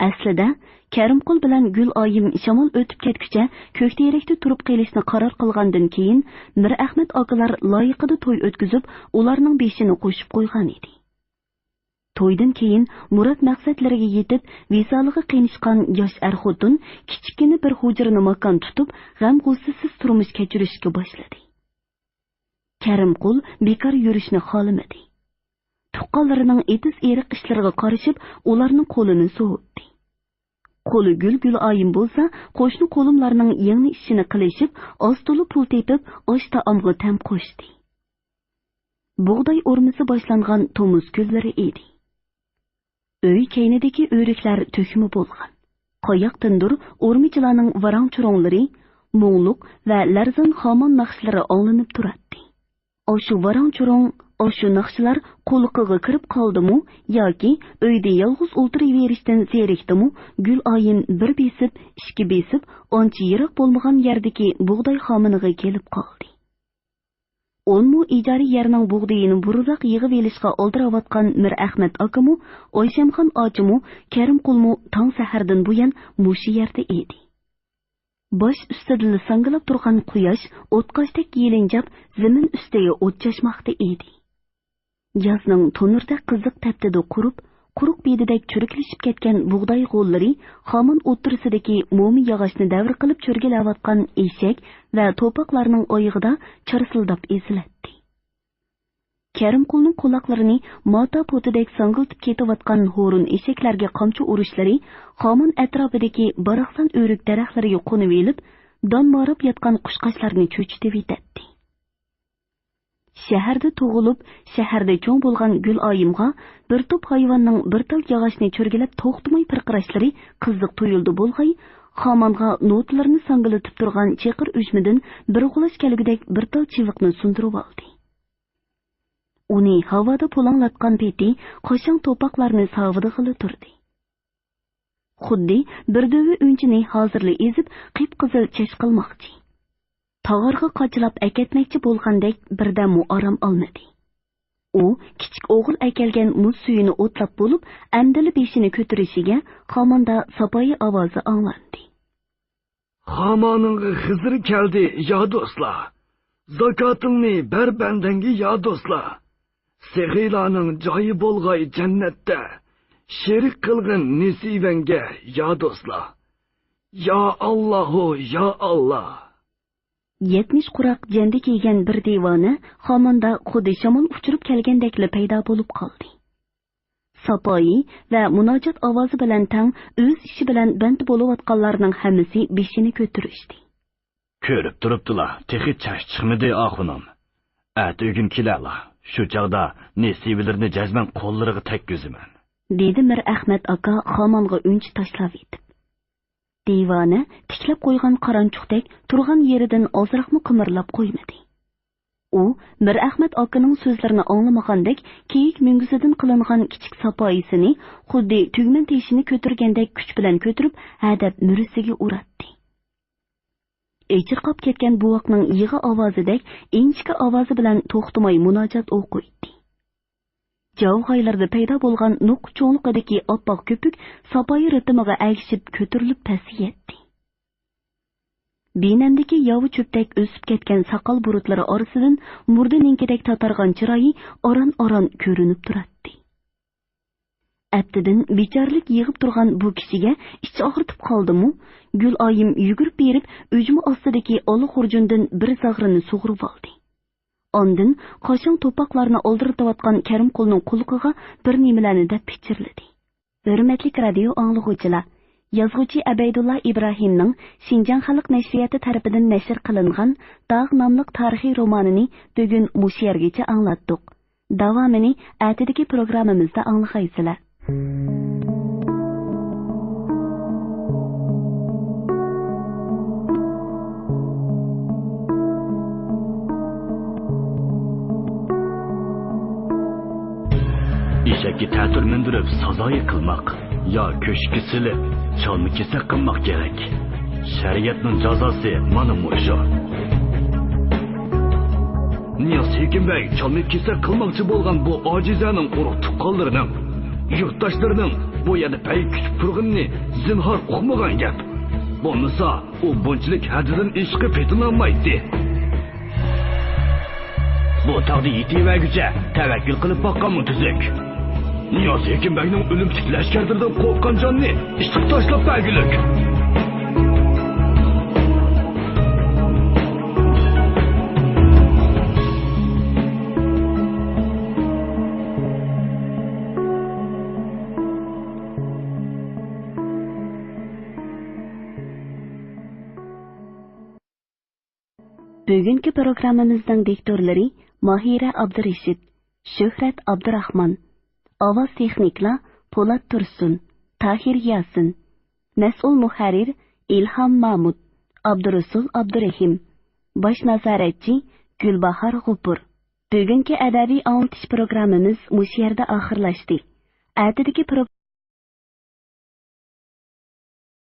ئەسلىدە، كەرىمقۇل بىلەن گۈلئايىم شامال ئۆتۈپ كەتكۈچە كۆك تېرەكتە تۇرۇپ قېلىشنى قارار قىلغاندىن كېيىن، مىرئەخمەت ئاكىلار لايىقىدا توي ئۆتكۈزۈپ، ئۇلارنىڭ بېشىنى قوشۇپ قويغانىدى. تويدىن كېيىن مۇراد مەقسەتلىرىگە يېتىپ، ۋىسالىغا قېنىشقان ياش ئەر-خوتۇن كىچىككىنە بىر ھۇجرىنى ماكان تۇتۇپ، غەم-غۇسسىسىز تۇرمۇش كەچۈرۈشكە باشلىدى. كەرىمقۇل بىكار يۈرۈشنى خالىمىدى. تۇغقانلىرىنىڭ ئېتىز-ئېرىق ئىشلىرىغا قارىشىپ، ئۇلارنىڭ قولىنى سوۋۇتتى. قولى گۈل گۈلئايىم بولسا، قوشنا قولۇملارنىڭ يەڭنە ئىشىنى قىلىشىپ، ئاز-تولا پۇل تېپىپ، ئاش-تائامغا تەم قوشتى. بۇغداي ئورمىسى باشلانغان تومۇز كۈنلىرى ئىدى. ئۆي كەينىدىكى ئۆرۈكلەر تۆكمە بولغان. قاياقتىندۇر ئورمىچىلارنىڭ ۋاراڭ-چۇرۇڭلىرى، مۇڭلۇق ۋە لەرزان خامان ناخشىلىرى ئاڭلىنىپ تۇراتتى. ئاشۇ ۋاراڭ-چۇرۇڭ، ئاشۇ ناخشىلار قۇلىقىغا كىرىپ قالدىمۇ ياكى ئۆيدە يالغۇز ئولتۇرۇۋېرىشتىن زېرىكتىمۇ، گۈلئايىم بىر بېسىپ، ئىككى بېسىپ، ئانچە يىراق بولمىغان يەردىكى بۇغداي خامىنىغا كېلىپ قالدى. ئونمۇ ئىجارە يەرنىڭ بۇغدىيىنى بۇرۇنراق يىغىۋېلىشقا ئالدىراۋاتقان مىرئەخمەت ئاكىمۇ، ئايشەمخان ئاچىمۇ، كەرىمقۇلمۇ تاڭ سەھەردىن بۇيان مۇشۇ يەردە ئىدى. باش ئۈستىدىلا ساڭگىلاپ تۇرغان قۇياش ئوتقاشتەك يېلىنجاپ، زېمىن ئۈستىگە ئوت چاچماقتا ئىدى. يازنىڭ تونۇردەك قىزىق تەپتىدە قۇرۇپ، قۇرۇق بېدىدەك چۈرۈكلىشىپ كەتكەن بۇغداي غوللىرى خامان ئوتتۇرىسىدىكى موما ياغاچنى دەۋر قىلىپ چۆرگىلەۋاتقان ئېشەك ۋە توپاقلارنىڭ ئايىغىدا چارسىلداپ ئېزىلەتتى. كەرىمقۇلنىڭ قۇلاقلىرىنى ماتا پوتىدەك ساڭگىلىتىپ كېتىۋاتقان ھورۇن ئېشەكلەرگە قامچا ئۇرۇشلىرى خامان ئەتراپىدىكى باراقسان ئۆرۈك دەرەخلىرىگە قونۇۋېلىپ، دان ماراپ ياتقان قۇشقاچلارنى چۆچۈتۈۋېتەتتى. شەھەردە تۇغۇلۇپ، شەھەردە چوڭ بولغان گۈلئايىمغا بىر توپ ھايۋاننىڭ بىر تال ياغاچنى چۆرگىلەپ توختىماي پىرقىراشلىرى قىزىق تۇيۇلدى بولغاي، خامانغا نوتىلىرىنى ساڭگىلىتىپ تۇرغان چېقىر ئۈجمىدىن بىر غۇلاچ كەلگۈدەك بىر تال چىۋىقنى سۇندۇرۇۋالدى. ئۇنى ھاۋادا پۇلاڭلاتقان پېتى قاشاڭ توپاقلارنى ساۋىدىغىلى تۇردى. خۇددى بىر دۆۋە ئۈنچىنى ھازىرلا ئېزىپ، قىپقىزىل چاچ قىلماقچى. تاغارغا قاچىلاپ ئەكەتمەكچى بولغاندەك بىردەممۇ ئارام ئالمىدى. ئۇ كىچىك ئوغۇل ئەكەلگەن مۇز سۈيىنى ئوتلاپ بولۇپ، ئەمدىلا بېشىنى كۆتۈرۈشىگە خاماندا ساپايى ئاۋازى ئاڭلاندى. خامانىڭغا خىزىر كەلدى، يا دوستلار! زاكاتىڭنى بەر بەندەڭگە، يا دوستلار! سېخىيلارنىڭ جايى بولغاي جەننەتتە، شېرىك قىلغىن نېسىۋەڭگە، يا دوستلار! يا ئاللاھۇ، يا ئاللا! يەتمىش قۇراق جەندە كىيگەن بىر دىۋانە خاماندا خۇددى شامال ئۇچۇرۇپ كەلگەندەكلا پەيدا بولۇپ قالدى. ساپايى ۋە مۇناجات ئاۋازى بىلەن تەڭ ئۆز ئىشى بىلەن بەند بولۇۋاتقانلارنىڭ ھەممىسى بېشىنى كۆتۈرۈشتى. كۆرۈپ تۇرۇپتىلا، تېخى چاچ چىقمىدى، ئاخۇنۇم. ئەتىگۈن كېلەلا، شۇ چاغدا نېسىۋىلىرىنى جەزمەن قوللىرىغا تەگكۈزىمەن. دېدى مىر ئەخمەت ئاكا خامانغا ئۈنچە تاشلاۋېتىپ. دىۋانە تىكلەپ قويغان قارانچۇقتەك تۇرغان يېرىدىن ئازراقمۇ قىمىرلاپ قويمىدى. ئۇ مىر ئەخمەت ئاكىنىڭ سۆزلىرىنى ئاڭلىمىغاندەك، كېيىك مۈڭگۈزىدىن قىلىنغان كىچىك ساپايىسىنى خۇددى تۈگمەن تېشىنى كۆتۈرگەندەك كۈچ بىلەن كۆتۈرۈپ، ھەدەپ مۈرىسىگە ئۇراتتى. ئېچىرقاپ كەتكەن بوۋاقنىڭ يىغا ئاۋازىدەك ئىنچىكە ئاۋازى بىلەن توختىماي مۇناجات ئوقۇيتتى. جاۋغايلىرىدا پەيدا بولغان نوقۇ چوڭلۇقىدىكى ئاپئاق كۆپۈك ساپايى رىتىمىغا ئەگىشىپ كۆتۈرۈلۈپ پەسىيەتتى. بىنەمدىكى ياۋا چۆپتەك ئۆسۈپ كەتكەن ساقال بۇرۇتلىرى ئارىسىدىن مۇردىنىڭكىدەك تاتارغان چىرايى ئاران-ئاران كۆرۈنۈپ تۇراتتى. ئەپتىدىن بىچارىلىك يىغىپ تۇرغان بۇ كىشىگە ئىچ ئاغرىتىپ قالدىمۇ، گۈلئايىم يۈگۈرۈپ بېرىپ، ئۈجمە ئاستىدىكى ئالا خۇرجۇندىن بىر زاغرىنى سۇغۇرۇۋالدى. ئاندىن قاشاڭ توپاقلارنى ئالدىرىتىۋاتقان كەرىمقۇلنىڭ قۇلىقىغا بىر نېمىلەرنى دەپ پىچىرلىدى. ھۆرمەتلىك رادىيو ئاڭلىغۇچىلار، يازغۇچى ئەبەيدۇللا ئىبراھىمنىڭ شىنجاڭ خەلق نەشرىياتى تەرىپىدىن نەشر قىلىنغان داغ ناملىق تارىخىي رومانىنى بۈگۈن مۇشۇ يەرگىچە ئاڭلاتتۇق. داۋامىنى ئەتىدىكى پروگراممىمىزدا ئاڭلىغايسىلەر. ئېشەككە تەتۈر مىندۈرۈپ سازايى قىلماق يا كۆشۈككە سېلىپ چالما كېسەك قىلماق كېرەك. شەرىئەتنىڭ جازاسى مانا مۇشۇ. نىياز ھېكىم بەگ چالما كېسەك قىلماقچى بولغان بۇ ئاجىزەنىڭ ئۇرۇق تۇغقانلىرىنىڭ، يۇرتداشلىرىنىڭ بۇ يەردە پەي كۈتۈپ تۇرغىنىنى زىنھار ئۇقمىغان گەپ. بولمىسا، ئۇ بۇنچىلىك ھەددىدىن ئېشىقىپ پېتىنالمايتتى. بۇ تاغدا يېتىۋەرگۈچە تەۋەككۈل قىلىپ باققانمۇ تۈزۈك. نىياز ھېكىم بەگنىڭ ئۆلۈمچۈك لەشكەرلىرىدىن قورققان جاننى ئىسسىق تاشلاپ بەرگۈلۈك. بۈگۈنكى پروگراممىمىزنىڭ دىكتورلىرى ماھىرە ئابدۇرېشىت، شۆھرەت ئابدۇراخمان، ئاۋاز تېخنىكلار پولات تۇرسۇن، تاھىر ياسىن، مەسئۇل مۇھەررىر ئىلھام مامۇت، ئابدۇرۇسۇل ئابدۇرېھىم، باش نازارەتچى گۈلباھار غوپۇر. بۈگۈنكى ئەدەبىي ئاڭلىتىش پروگراممىمىز مۇشۇ يەردە ئاخىرلاشتى. ئەتىدىكى پرو-